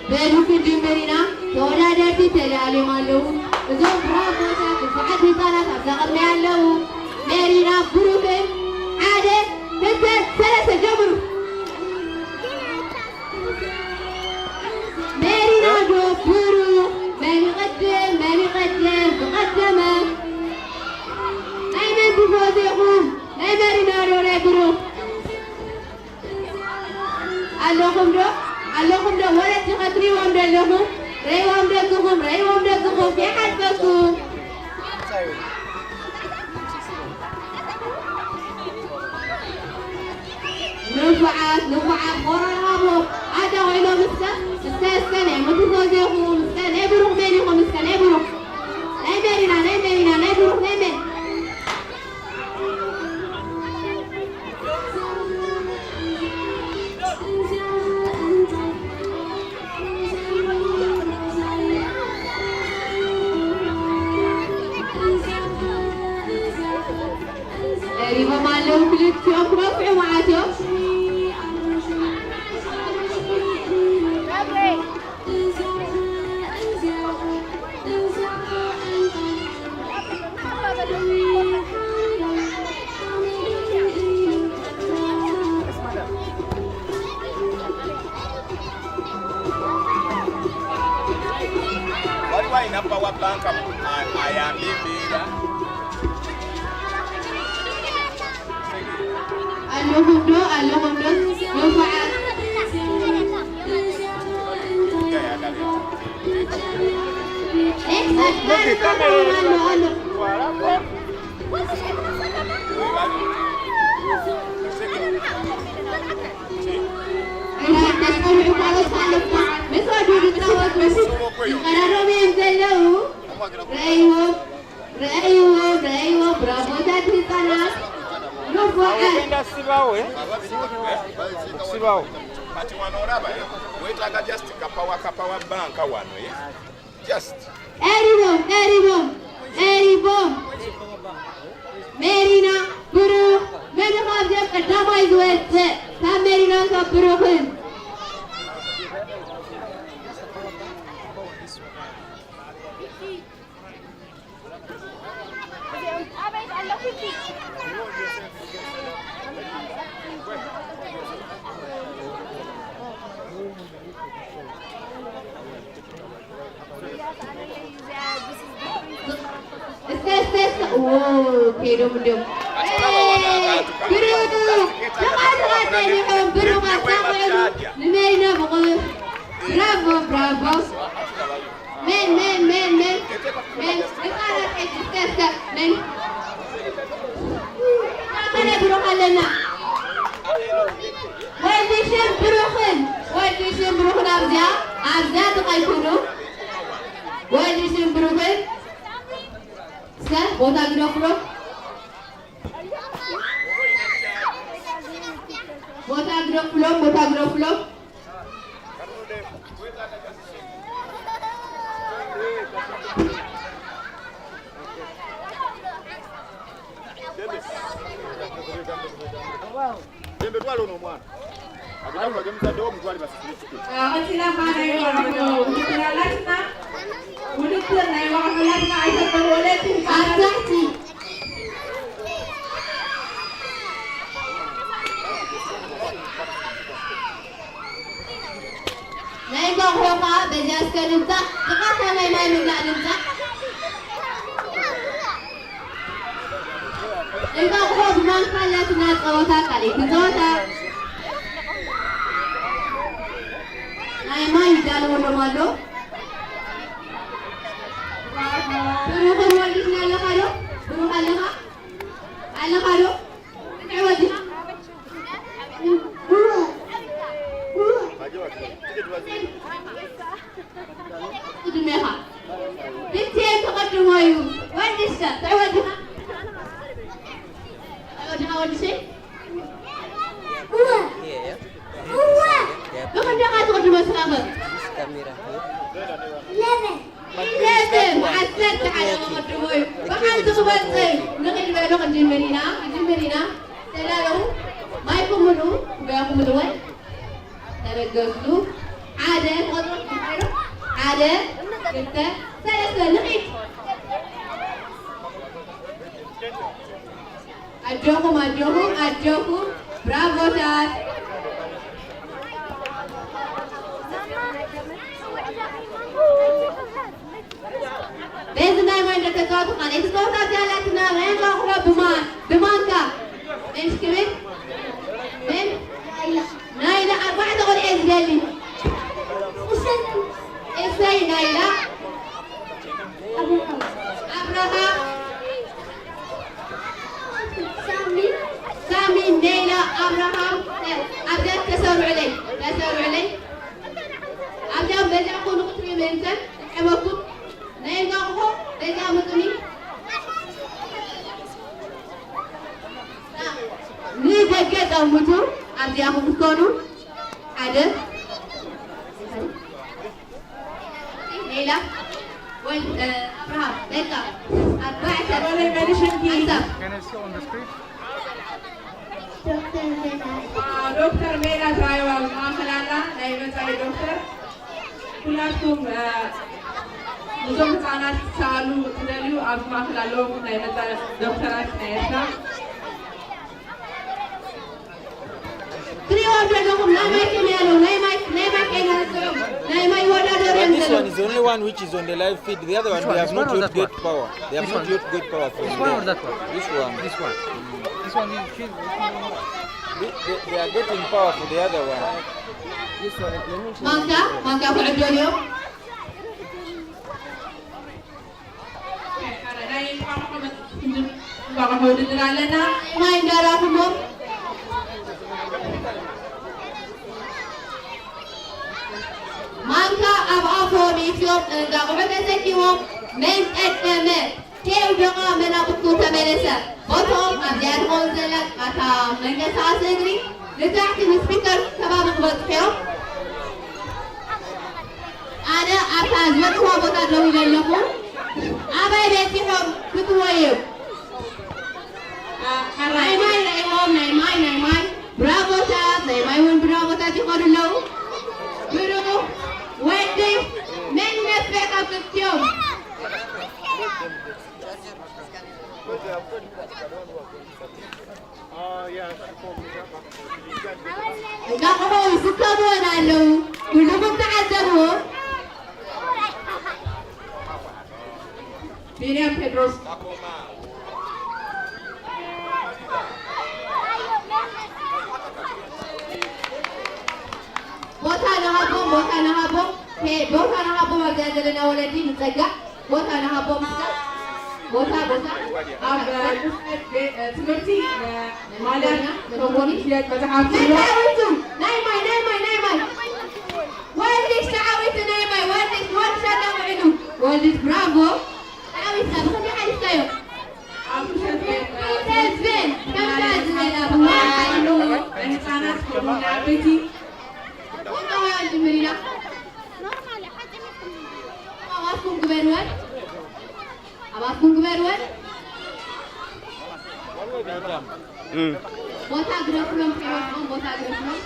በሉ ክንጅምር ኢና። ተወዳደርቲ ተዳልዮም ኣለዉ። እዞም ብራቮታት፣ ብዙሓት ህፃናት ኣብዛ ቅድሚያ ኣለዉ። ሜሪና፣ ብሩክን፣ ሓደ፣ ክልተ፣ ሰለስተ፣ ጀምሩ። ሜሪና ዶ ብሩክ? መን ይቐድም? መን ይቐድም? ዝቐደመ ናይ መን ቲፎዞ ኢኹም? ናይ ሜሪና ዶ ናይ ብሩክ? ኣለኹም። ረይዎም ደቅኹም፣ ረይዎም ደቅኹም፣ ይሓልፈኩም። ንፉዓት፣ ንፉዓት፣ ሞራል ሃቦም። ኣደ ኮይኖም እስከ፣ እስከ፣ እስከ ናይ ምትፎ ዜኹም፣ እስከ ናይ ብሩኽ መን ኢኹም፣ እስከ ናይ ብሩኽ። ናይ መሪና፣ ናይ መሪና፣ ናይ ብሩኽ፣ ናይ መን። ቀሪቦም ኣለዉ ክልቲኦም ክረፍዑ መዓት እዮም። Waliwo alina power bank ayambe embeera. ኣለኹም ዶ ኣለኹም ዶ ንፉዓት። ይቀራረቡ እዮም ዘለዉ። ረእይዎም፣ ረእይዎም፣ ረእይዎም። ብራቮታት ህፃናት። ንፉዓት። Wenda sibawo, eh? Sibawo. Kati wano olaba, eh? Wetaaga just kapawa, kapawa bank wano, eh? Just. Eribo, eribo, eribo. ሜሪና ብሩኽ፣ መን ካብ ዘም ቀዳማይ ዝወፅእ? ካብ ሜሪናን ካብ ብሩኽን። እስከ እስከ እስከ ዎ ከይዶም እንዲዮም። ብሩኽ ተቓጥቓ ጸኒሖም ብሩኻት ሳቑዕሉ ንመይነ ብቑ። ብራቮ ብራቮ። ሜን ሜን ሜን ሜን ሜን ህፃናት ሕጂ እስከ እስከ ሜን ካከለ ብሩኽ ኣለና። ወዲ ሽም ብሩኽን ወዲ ሽም ብሩኽን ኣብዚኣ ኣብዚኣ ተቐይኩሉ። ወዲ ሽም ብሩኽን እስከ ቦታ ግደፍሎም። ቦታ ግደፍሎም፣ ቦታ ግደፍሎም። ቀፂላ ኻዓ ናይ ወርሑ ውድድር ኣላትና። ውድድር ናይ ወርሑ ኣላትና። ኣይተቀበለትን። ኣብ ታሕቲ ናይ እንቋቑሖ ኸዓ በዚኣ እስከ ንምጻእ። ብቐጥታ ናይ ማይ ምምላእ ንምጻእ። እንቋቑሖ ብማንካ ኣላትና ጸወታ፣ ካልኣይቲ ጸወታ። ናይ ማይ ይዳለወሎም ኣሎ። ብሩኽን ወልድሽን ኣለኻ ዶ? ብሩኽ ኣለኻ? ኣለኻ ዶ? ቅድሜኻ። ብንትየን ተቐድሞ እዩ። ወድሽከ? ትዕወት ዲኻ? ትዕወት ዲኻ ወድሸይ? እወ። እወ። ብኽንደኻ ትቕድሞ ስኻ ኸ? ኢለቨን። ዓሰርተ ሓደ ክቕድሞ እዩ። ብሓንቲ ክበልፅ እዩ። ንኽድ በሉ ክንጅምር ኢና። ክንጅምር ኢና። ተዳለዉ። ማይኩም ምልኡ። ኩባያኩም ምልእወን። ተበገሱ። ሓደ፣ ትቆጽሩ ትሓይሩ። ሓደ፣ ክልተ፣ ሰለስተ፣ ንኺድ። ኣጆኹም፣ ኣጆኹም፣ ኣጆኹም። ብራቮታት። በዚ ናይ ማይ እንደተጻወቱ ካልኣይቲ ጸወታ እዚኣ ኣላትና። ናይ እንቋቑሖ ብማ-፣ ብማንካ። መን ሽክብል? መን? ናይላ ኣርባዕተ ቆልዑ እየ ዝደሊ። እሰን። ኣብርሃም ኣብዚኣ ተሰሩዕለይ ተሰሩዕለይ ኣብዚኣ በዚኣ ኮኑ ክትሪኡ ምእንተን እሕበኩም ናይ እንቃቑሖ በዚኣ ምጡኒ ንደገ ጠምቱ ኣብዚኣ ክምትኮኑ ሓደ ሌላ ወይ ኣብርሃም በቃ ኣርባዕተ ኣሳብ ዶክተር ሜላት ራይዋ ኣብ ማእኸል ኣላ ናይ መፃኢ ዶክተር ኩላትኩም እዞም ህፃናት ክትሰኣሉ ትደልዩ ኣብ ማእኸል ኣለዉ ናይ መፃኢ ዶክተራት ናይ ኤርትራ ትሪእዎም ዘለኹም ናይ ማይ ከመይ ኣለዉ ናይ ማይ ናይ ማይ ከይንረስዖም ናይ ማይ ይወዳደሩ እዮም But this ዘለዉ one is the only one which is on the live feed. The other one, they have not yet got power. They have not yet got power from there. This one. This one. This one. They, they, they are getting power for the other one. ማንካ ማንካ ክዕደሉ እዮም እንቋቑሖ ውድድር ኣለና። ማይ እንዳላኽሞ ማንካ ኣብ ኣፎም ኢትዮም እንቋቑሖ ተሰኪሞም መን ቀደመ ኬው ደቓ መናብርቱ ተመለሰ። ቦቶም ኣብዚኣ ትኸውን ዘላ ኣታ መንቀሳቐሲ እግሪ ንታሕቲ ንስፒከር ከባቢ ክበፅሑ እዮም። ኣነ ኣብታ ዝበፅሕዋ ቦታ ደው ኢለ ኣለኹ። ኣበይ በፂሖም ክትወዩ ናይ ማይ ርኢዎም ናይ ማይ ናይ ማይ ብራቮታት ናይ ማይ እውን ብራቮታት ይኸዱ ኣለዉ። ብሩኽ ወዲ መን ይነፍዕ ካብ ክልቲኦም እንቃቑሖ ይስከምዎን ኣለዉ። ኩልኹም ተዓዘብዎ። ቢንያም ቴድሮስ ቦታ ንሃቦም፣ ቦታ ንሃቦም፣ ቦታ ንሃቦም ኣብዚኣ ዘለና ወለዲ ንፀጋዕ። ቦታ ንሃቦም እስከ ቦታ ቦታ ኣብ ትምህርቲ ማልያ ከምኡውን ሽያጭ መፅሓፍቲ ኣሎ። ተዓዊቱ ናይ ማይ ናይ ማይ ናይ ማይ ወልድሽ ተዓዊቱ ናይ ማይ ወልድሽ ወልድሽ ኣዳምዕሉ ወልድሽ ብራቮ ተዓዊትካ ብኸመይ ሓሊፍካዮ? ኣብ ምሸት ቤት ተዝብል ከምዛ ዝበላ ብዋን ሓይሉ ናይ ህፃናት ከምኡውን ናይ ዓበይቲ ቁጠባውያን ጅምር ኢና። ኣባትኩም ግበርወን ኣባትኩም ግበርወን ቦታ ግደፉሎም ሒሮም ቦታ ግደፉሎም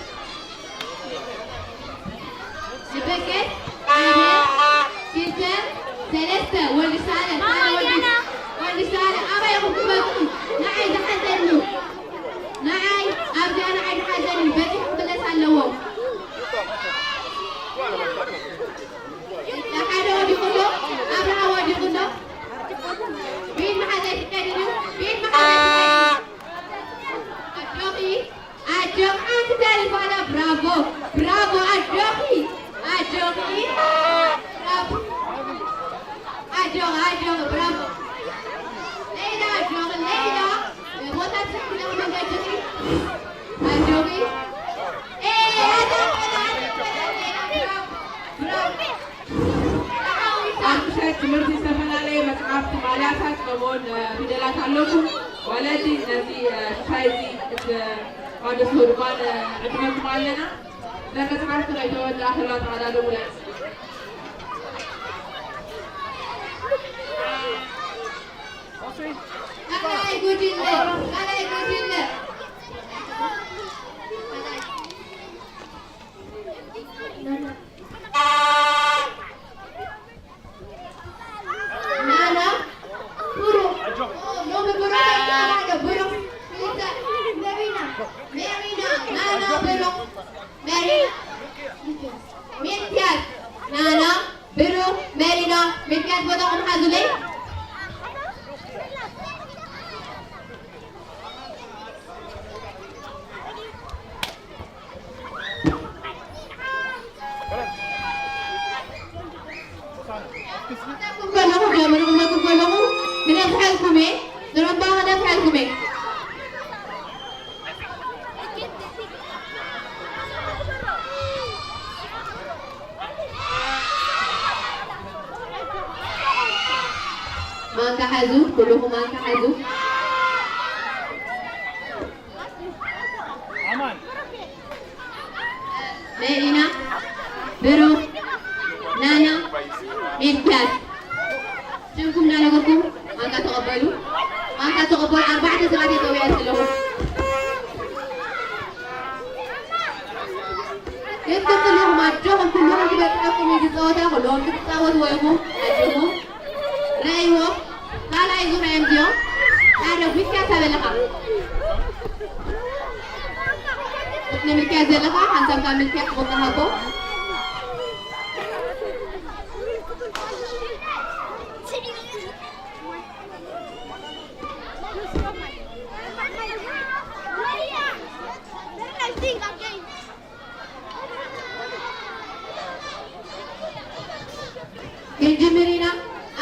ዝበቀል ሓደ ክልተ ሰለስተ ወዲ ሳለ ወዲ ሳለ ኣበይ ኢኹም ትበፅሑ ንዓይ ዝሓዘኒ ንዓይ ኣብዚኣ ንዓይ ዝሓዘኒ በፂሑ ክምለስ ኣለዎ ሓደ ወዲቑ ኣሎ ኣብርሃ ወዲቑ ኣሎ ብኢድ መሓዘ ይፍቀድ እዩ ብኢድ መሓዘ ይፍቀድ ኣጆኺ ኣጆኺ ሓንቲ ተሪፋ ኣላ ብራቮ ብራቮ ኣጆኺ ኣጆኺ ብራቮ ኣጆኺ ኣጆኺ ብራቮ ሌላ ኣጆኺ ሌላ ቦታ ትስሕብለኺ መንገድኺ ኣጆኺ ኣብ ምሸት ትምህርቲ ዝተፈላለየ መፅሓፍቲ ማልያታት ከምኡውን ፊደላት ኣለኩም ወለዲ ነዚ ሻይ እዚ ክትቋደስዎ ድማ ንዕድመኩም ኣለና እዘን መፅሓፍቲ ከይተወድኣ ከላ ተቐዳደሙለን ካልኣይ ጉጅለ ካልኣይ ጉጅለ ናና ብሩክ ሎሚ ብሩክ ኣይተባህለ ብሩክ ክልተ መሪና መሪና ናና ብሩክ መሪና ሚልክያስ ናና ብሩክ መሪና ሚልክያስ ቦታኹም ሓዙለይ ከለኹ ጀምሩ ክመክር ከለኹ ክነፍሐልኩም እየ ዝረባ ክነፍሐልኩም እየ ሓዙ፣ ኩልኹም ማንካ ሓዙ። መሊና፣ ብሩኽ፣ ናና፣ ሚልክያስ። ሽምኩም እናነገርኩም ማንካ ተቐበሉ። ማንካ ተቐበሉ። ኣርባዕተ ሰባት እየ ጸዊዐ ዘለኹ። የትክልኹም ኣጆኹም፣ ኩልኹም ክበጽሐኩም እዩ እዚ ጸወታ። ኩልኹም ክትጻወትዎ ኢኹም። ኣጆኹም። ረእይዎ። ካልኣይ ዙር እዮም እዚኦም። ሓደ ሚልክያስ ኣበለኻ። ንሚልክያስ ዘለኻ ሓንሳብ ካብ ሚልክያስ ቦታ ሃቦ። ክንጅምር ኢና።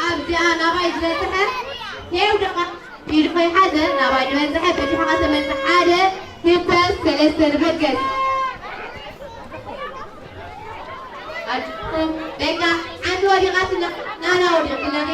ኣብዚኣ ናባይ ዝበፅሐ ይውደቓ፣ ኢዱ ከይሓዘ ናባይ ዝበፅሐ በዚሕኻ ተመልሰ። ሓደ፣ ክልተ፣ ሰለስተ፣ ንበገስ። ኣጆኹም። በቃ፣ ሓንቲ ወዲቓትላ፣ ናና ወዲቕትለኒ።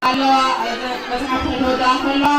ኣለዋ። መጽሓፍ ክትወድኣ ከለዋ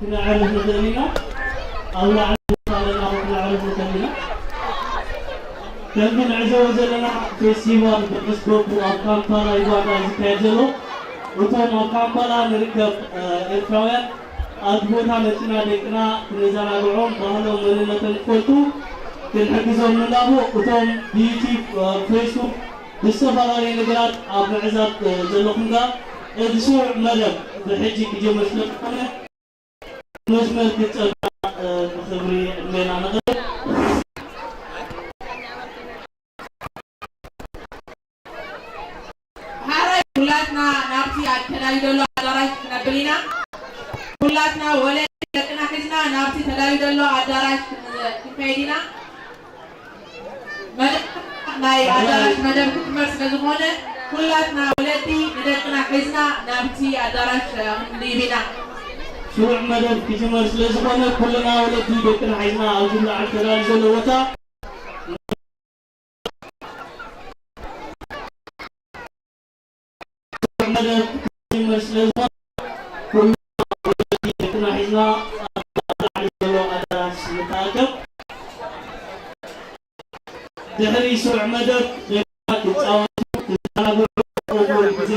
ክነዕርፍ ንኽእል ኢና። ኣብ ላዕሊ ቦታ ኣለና፣ ክነዕርፍ ንኽእል ኢና። ከምዚ ንዕዘቦ ዘለና ፌስቲቫል ብቅስ ጎቡ ኣብ ካምፓላ ዩጋንዳ እዩ ዝካየድ ዘሎ። እቶም ኣብ ካምፓላ ንርከብ፣ እ፣ ኤርትራውያን ኣብቲ ቦታ መጺና ደቅና ክነዘናግዖም፣ ባህሎም መንነቶም ክፈልጡ ክንሕግዞም ንላቦ። እቶም ብዩቲዩብ፣ እ፣ ብፌስቡክ ብዝተፈላለዩ ነገራት ኣብ ምዕዛብ፣ እ፣ ዘለኹም ከኣ እዚ ስሩዕ መደብ ብሕጂ ክጅምር ስለ ዝኾነ መስመር ክትጸብና፣ እ፣ ብኽብሪ ዕድሜና ነቕርብ። ሃራይ ኩላትና ናብቲ ኣብ ተዳልዩ ዘሎ ኣዳራሽ ክነብል ኢና። ኩላትና ወለዲ ደቅና ሒዝና ናብቲ ተዳልዩ ዘሎ ኣዳራሽ ክን-፣ ክንከይድ ኢና። መደብ ናይ ኣዳራሽ መደብ ክጅመር ስለ ዝኾነ ኩላትና ወለዲ ንደቅና ሒዝና ናብቲ ኣዳራሽ ክንድይብ ኢና። ስሩዕ መደብ ክጅመር ስለ ዝኾነ ኩልና ወለዲ ደቅና ሒዝና ኣብዚ ላዕሊ ተዳልዩ ዘሎ ቦታ መደብ ክጅምር ስለ ዝኾነ፣ ኩሉ ደቅና ሒዝና ኣብ ላዕሊ ዘሎ ኣዳራሽ ንተኣከብ። ድሕሪ ስሩዕ መደብ ደቅና ክጻወቱ፣ ክዘናግዑ፣ እኹል ግዜ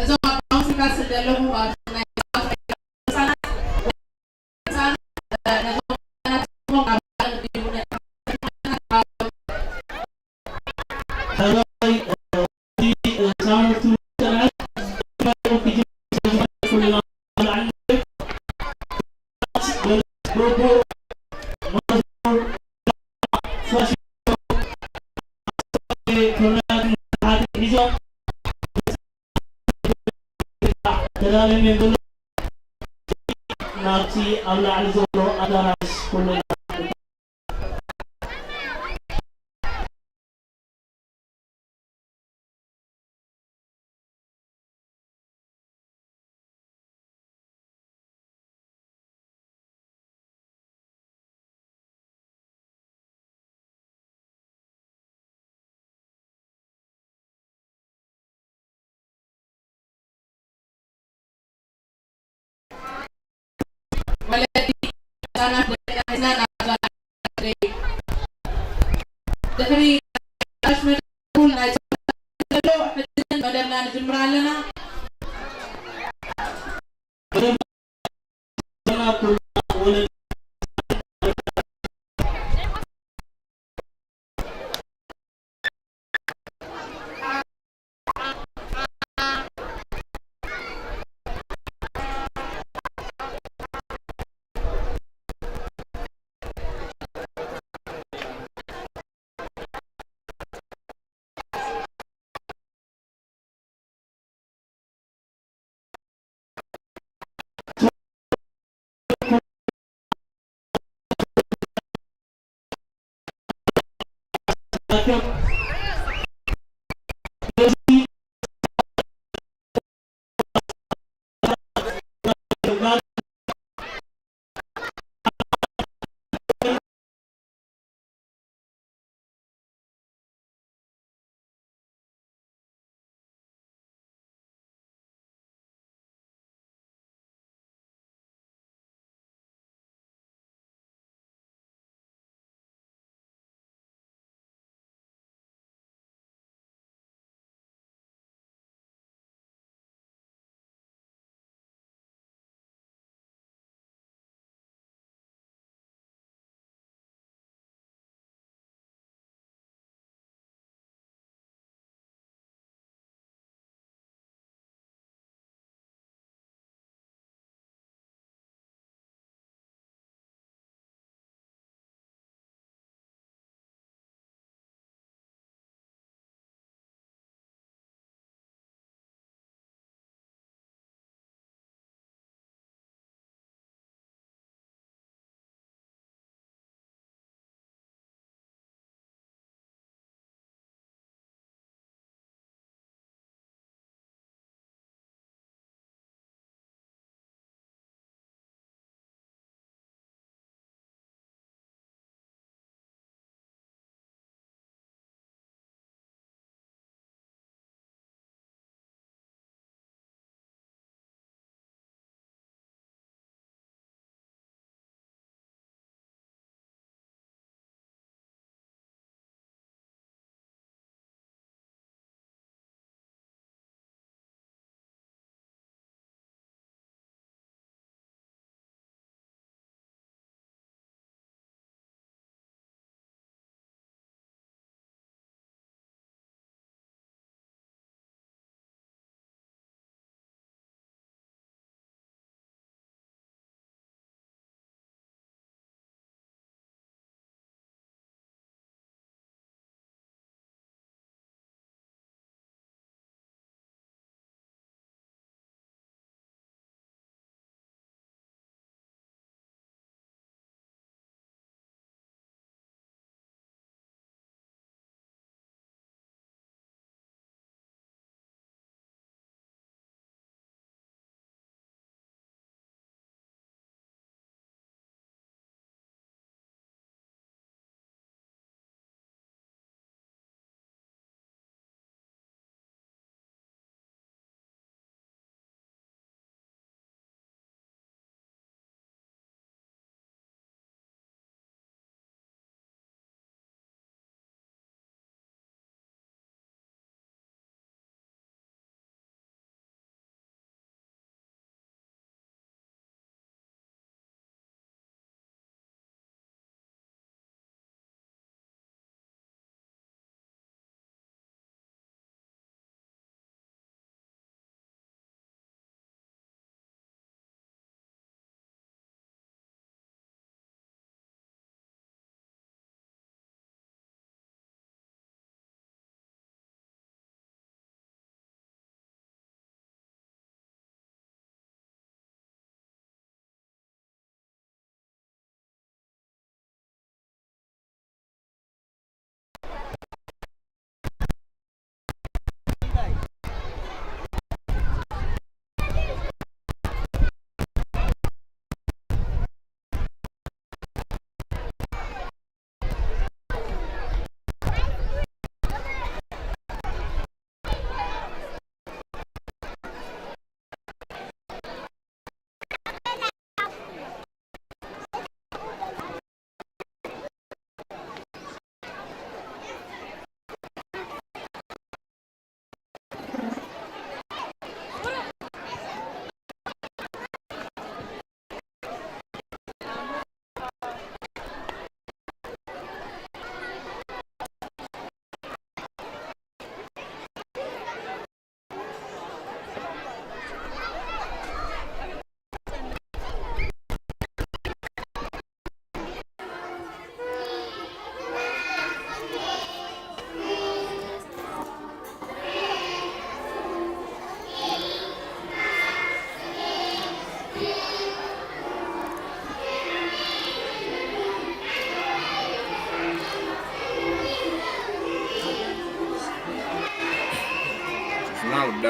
እዞም ኣብ ባንክ ሲካስል ዘለኹ ኣብ ናይ ህፃናት፣ ህፃናት፣ ነዞም ህፃናት ኣብ ተዳልዮም እዮም ዘለዉ። ናብቲ ኣብ ላዕሊ ዘሎ ኣዳራሽ ኩልና ወለዲ ህፃናት ደቅና ሒዝና ናብዛ ድሕሪ ኣሽመ ኩል ናይ ዘሎ ሕጂ መደብና ንጅምር ኣለና።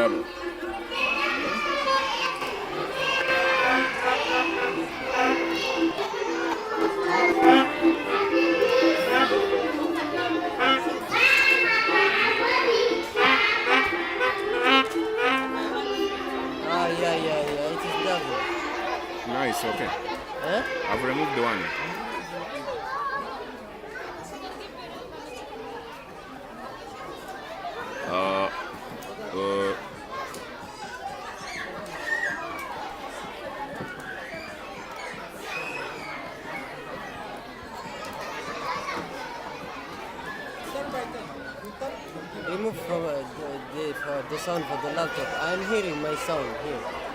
Ah, yeah, yeah, yeah. It is double. Nice, okay. Huh? I've removed one. Uh, uh, Remove from uh, the, the, for the sound for the laptop. I'm hearing my sound here.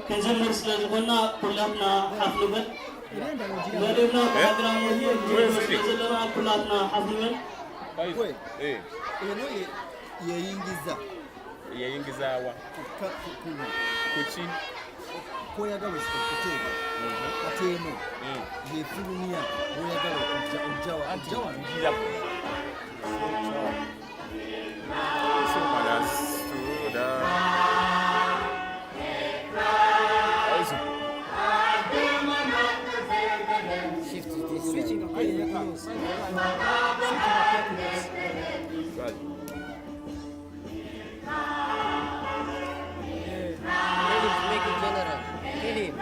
ክንጅምር ስለ ዝኾንና ኩላትና ሓፍ ንበል። መደብና ብሃገራዊ ሞሂር ክንጅምር ስለ ዘለና ኩላትና ሓፍ ንበል። Guys, eh, Yeyingiza yeyingizawa kukulu kuki? koyagala okuteeka ateemu yefulumya oyagala okujja ojjawa ojjawa Ngira. So, that's true, that. Shift this way. Right. Tell him to make it general. Tell him.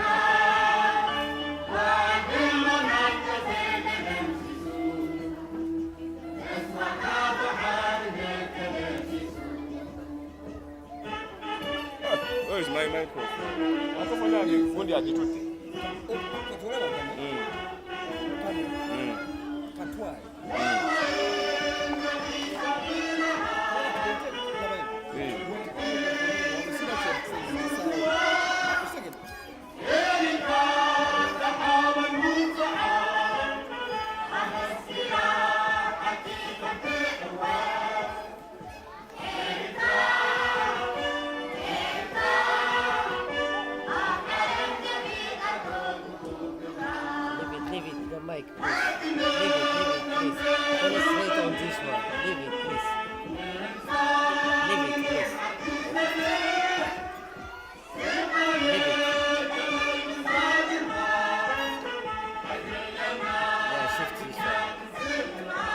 Where is my microphone? Microphone yange fundi agitutte. Mm. Mm. Mm. Leave it, leave it, the mic, please. Leave it, leave it, please. Concentrate on this one. Leave it, please. Leave it, please. Leave it. Yeah, shift this one.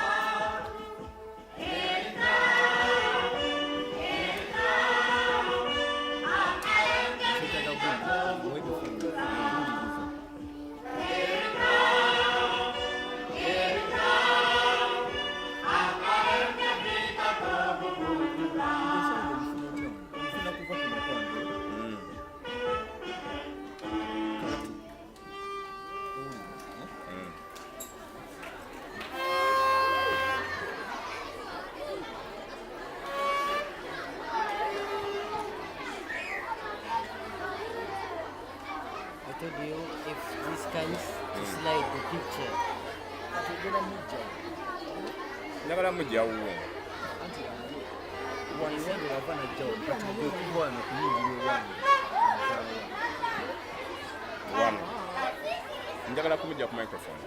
I told you if this comes to slide the picture. Njagala mujja wuwo. Wano. Njagala kumujja ku microphone.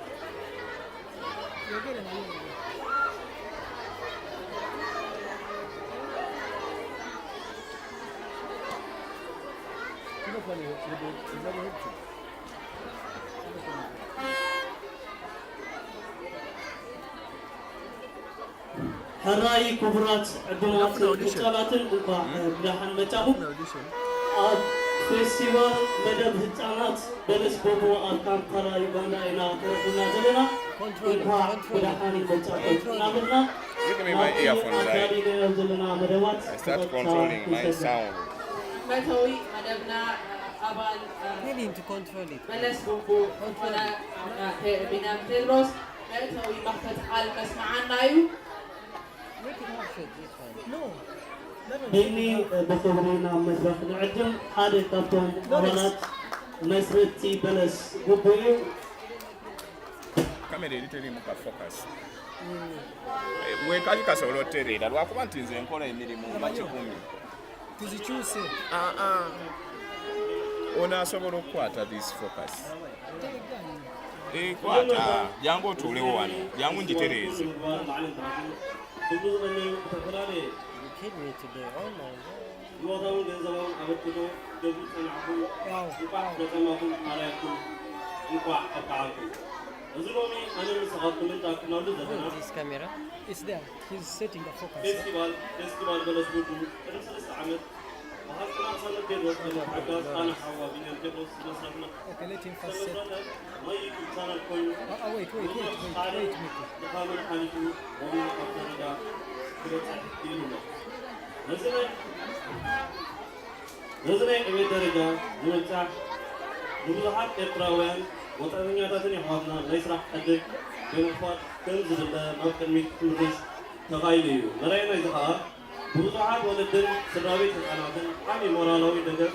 ሕራይ ክቡራት ዕዱማትን ህጻናትን እንኳዕ ብደሓን መጻኹም። ኣብ ፌስቲቫል መደብ ህጻናት በለስ ጎቦ ኣብ ካምፓላ ዩጋንዳ ኢና ተረኺብና ዘለና። እንኳዕ ብደሓን መጻኹም እናበልና Give me my earphones, I, ኣዳሊናዮ ዘለና መደባት I start controlling my sound. መእተዊ መደብና ኣባል Tell him to control it. በለስ ጎቦ ዝኾነ ቢንያም ቴድሮስ መእተዊ መኽፈቲ ቃል ከስምዓና እዩ። Make it more short, this one. ቢኒ ብኽብሪ ናብ መድረኽ ንዕድም። ሓደ ካብቶም ኣባላት መስረቲ በለስ ጉቡ እዩ። Kamera eri teriimu ka focus. Weekalikasa olwotereera lwakuba nti nze nkola emirimu nga kikumi. Tuzikyuse. Aa. Ono asobola okukwata this focus. Ekwata, jangu otuulewo wano. Jangu ngitereeze. You killed me today. Oh my God. ህይወታውን ገንዘባውን ኣበርኪቶ ደጉ ጸናዕኩም እንቋዕ ፈጸመኹም ኣርኣየኩም እንቋዕ ኣብቅዓኩም። እዚ ሎሚ ኣነ ንስኻትኩምን ተኣኪብናሉ ዘለና This camera. It's there. He's setting the focus. ፌስቲቫል ፌስቲቫል በለስ ጉዱ ቅድሚ ሰለስተ ዓመት ብሃፍትና ሳነት ቴድሮስ ሓጋዝ ኣነ ሓዋ ቢንያም ቴድሮስ ዝመስረትና Okay, let him first set. ዝተመስረተ ናይ ዩቱብ ቻናል ኮይኑ Ah, ah, wait, wait, wait, wait, wait, Mickey. ድኻምን ሓሊፉ ሎሚ ኣብ ደረጃ ክበፅሕ ክኢሉ ኣሎ። ነዚ ናይ ነዚ ናይ ዕቤት ደረጃ ንምብፃሕ ንብዙሓት ኤርትራውያን ወፃእተኛታትን የሕዋትና ናይ ስራሕ ዕድል ብምኽፋት ከም ዝድለ ናብ ቅድሚት ክምርሽ ተኻኢሉ እዩ። መርኣያ ናይዚ ኸኣ ብብዙሓት ወለድን ስድራቤት ህፃናትን ዓብዪ ሞራላዊ ደገፍ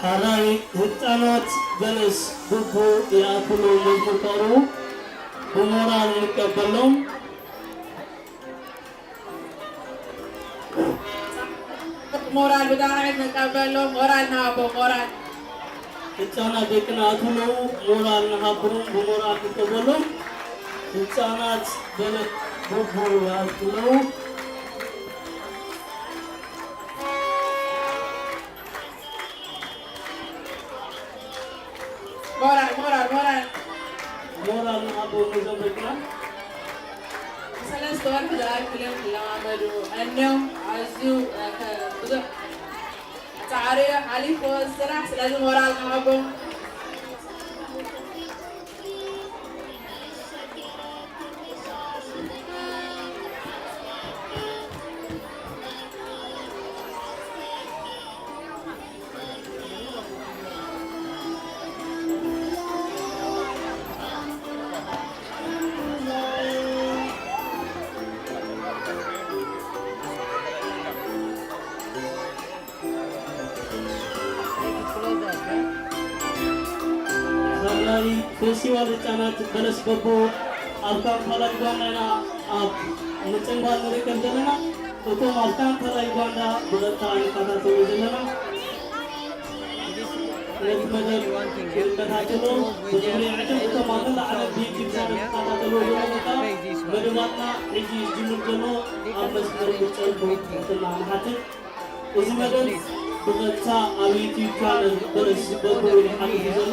ሓራይ ህጻናት በለስ ጉቡ ይኣክሉ መዝሙር ከቕርቡ ብሞራል ንቀበሎም። ሞራል ብጣዕሚ ንቀበሎም። ሞራል ንሃቦ፣ ሞራል። ህጻናት ደቅና ኣትለው ሞራል ንሃቦም፣ ብሞራል ንቀበሎም። ህጻናት በለስ ጉቡ ይኣክሉ። ሞራል፣ ሞራል፣ ሞራል። ሞራል ንሃቦም ነዞም ደቅና። ንሰለስተ ወርሒ ዝኣክል እዮም ክለማመዱ ቀንዮም። ኣዝዩ፣ እ፣ ከ-፣ ብዙሕ ጻዕሪ እዩ ሓሊፍዎ ስራሕ። ስለዚ ሞራል ንሃቦም። ሓራይ ፌስቲቫል ህጻናት በለስ ጎቦ ኣብ ካምፓላ ዩጋንዳ ኢና ኣብ ምጽንባል ንርከብ ዘለና። እቶም ኣብ ካምፓላ ዩጋንዳ ብቐጥታ ንከታተሉ ዘለና። ነቲ መደብ ክእመታተሎ ብዝብሉ ዕድም እቶም ኣብ መላእ ዓለም ብዩቲብ ቻነል ትከታተልዎ ዘለኹም ከኣ መደባትና ሕጂ እዩ ዝጅምር ዘሎ። ኣብ መስመር ክትጸንሑ ትሕትና ንሓትት። እዚ መደብ ብቐጥታ ኣብ ዩቲብ ቻነል በረስ በብኡ እዩ ሓሊፉ ዘሎ።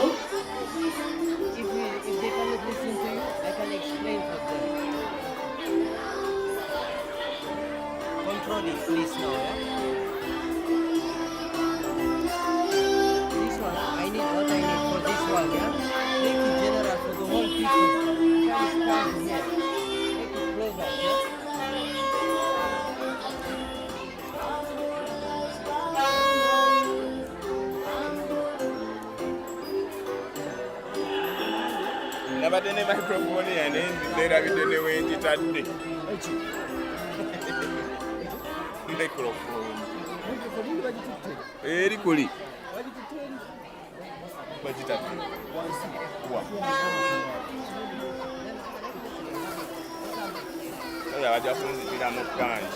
If we, if they cannot listen to you, I can explain for them. Control it, please, now, yeah? This one, I need what I need for this one, yeah? Make it general for the whole people. Come, come here. Make it closer, yeah? Nabadde ne microphone yange nzirabidde ne wengitadde. Microphone eri kuli. Bagitadde. Wa? Oyo abajja kunzitira mu ppangi.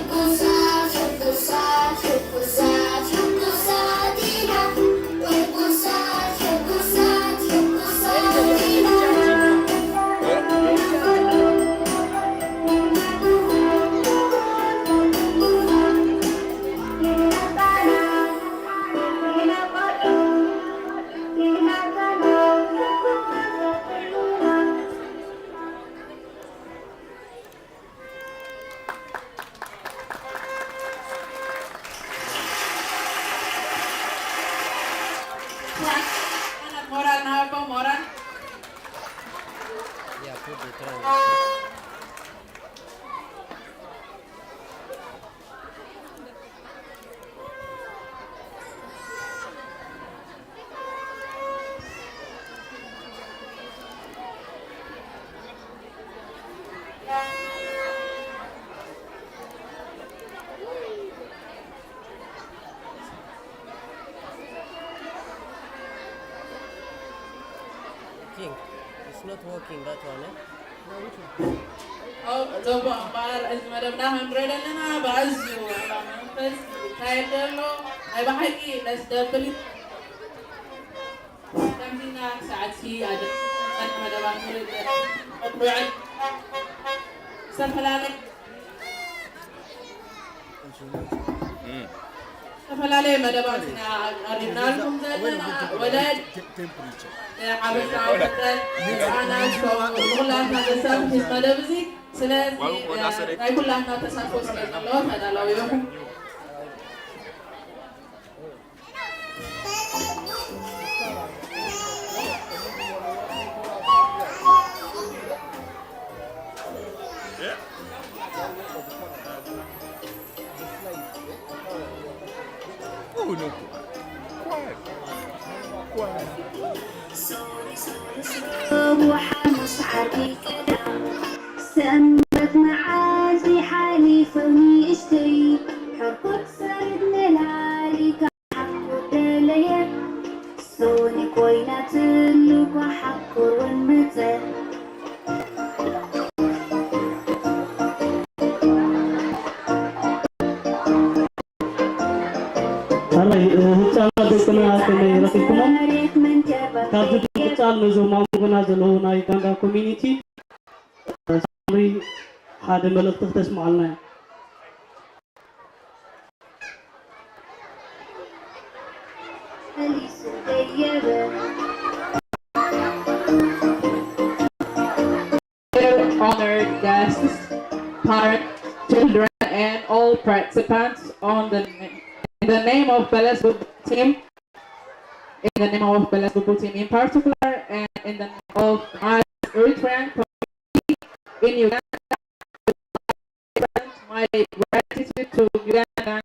ሕጉሳት ሕጉሳት ሕጉሳት ሕጉሳት ኢና። ሕጉሳት ሕጉሳት ሕጉሳት ኢና። ሞራል ንሃቦ፣ ሞራል። King, it's not working, that one, eh? No, which one? Oh, ጽቡቕ እምበኣር፣ እዚ መደብና ክንርኢ ዘለና ብኣዝዩ ኣብ መንፈስ ይካየድ ዘሎ ናይ ብሓቂ ደስ ደብል እዩ። ከምዚና ክሳዕቲ ኣደ መደባት ንውዕል ዝተፈላለየ ዝተፈላለየ መደባት ኢና ኣቀሪብናልኩም ዘለና። ወለድ፣ ሓበሻዊ መጠን፣ ህፃናት፣ ንኩላትና ዘሳትፍ መደብ እዚ። ስለዚ ናይ ኩላትና ተሳትፎ ስለ ዘለዎ ተዳላዊኹም። ሰንበት መዓልቲ ሓሊፉ ንእሽተይ ሕርኩት ሰሪት መላሊካ ሓቁ ደለየ ሶኒ ኮይና ትልኳ ሓቁ እውን መጸ። ሕራይ ህፃናት ደቅና ከመይ ረኺብኩሞም? ካብዚ ብምቕፃል ነዞም ኣብ መንጎና ዘለዉ ናይ ኡጋንዳ ኮሚኒቲ ሳምሪ ሓደ መልእኽቲ ክተስምዓልና እያ። Honored guests, parents, children, and all participants on the in the name of Beles Bubu team, in the name of Beles Bubu team in particular, and in the name of my Eritrean community in Uganda, my gratitude to Uganda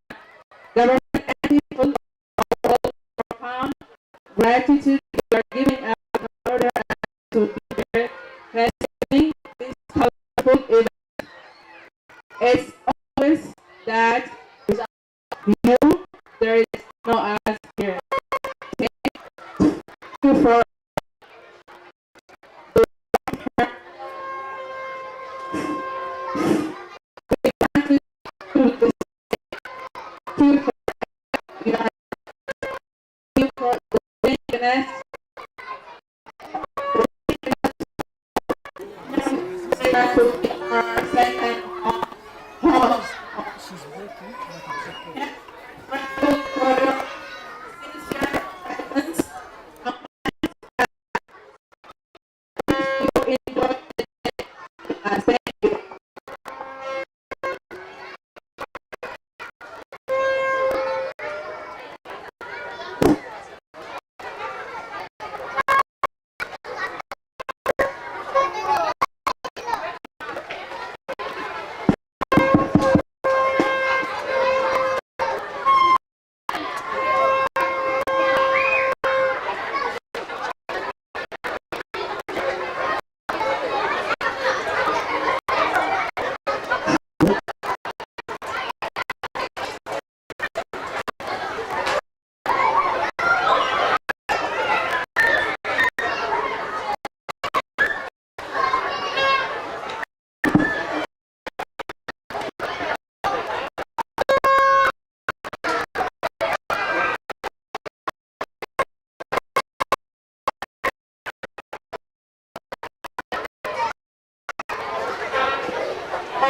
government and people of all profound gratitude you are giving us in order to be there, presenting this colorful event. It's always that without you, there is no us here. Thank you for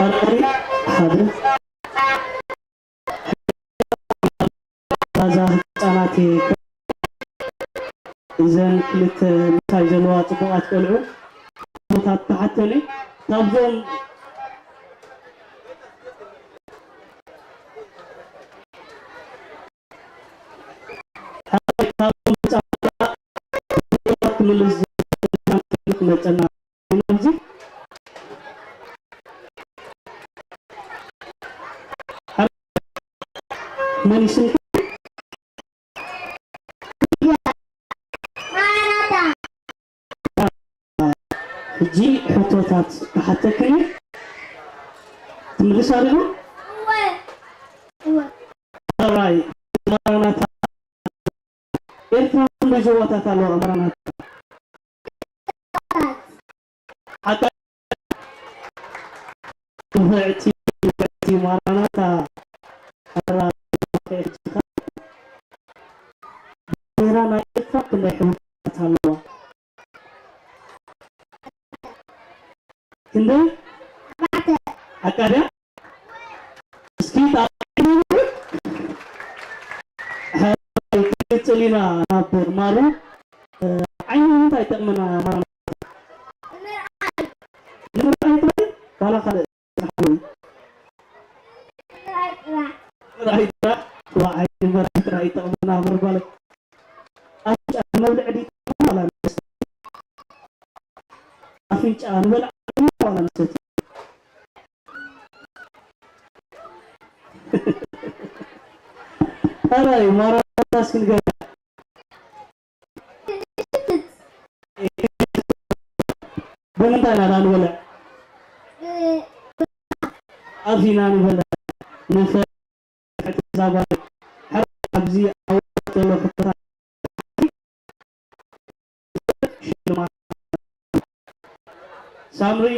ኣርኣሪ ሓደ ላዛ ህፃናት እዘን ክልተ ምሳይ ዘለዋ ፅቡቓት ቆልዑ ቦታት ተሓተኒ ካብዞም መን ይስምካ? ሕጂ ሕቶታት ክሓተክን ትምልሳ ዲኹም? ራይ ማራናታ ኤርትራ ክንደይ ዞባታት ኣለዋ? ማራናታ ሓታ ንፍዕቲ ንፍዕቲ ማራናታ ሓራ ኤርትራ ባንዴራ ናይ ኤርትራ ክንደይ ሕብርታት ኣለዋ? ክንደይ? ኣቃድያ እስኪ ክጽል ኢና ናብ ማሩ። ዓይኒ እንታይ ይጠቕመና? ማራ ንምርኣይ ጥራይ ዋላ ካልእ ሓወይ? ምርኣይ ጥራይ። ዋ ዓይኒ ምርኣይ ጥራይ ይጠቕመና ምርባለ ኣፍንጫ ንመብልዒ ድዩ ይጠቕመና ዋላ ንሰቲ? ኣፍንጫ ንበልዓ ዋላ ንሰቲ? ኣራይ ማራናታ እስኪ ንገር። ብምንታይ ኢና ንበልዕ? ኣብዚ ኢና ንበልዕ። ንፈ- ሕቶ እዛ ጓል ሕራይ ኣብዚ ኣወዳት ዘሎ ሕቶታት ሽልማት ሳምሪ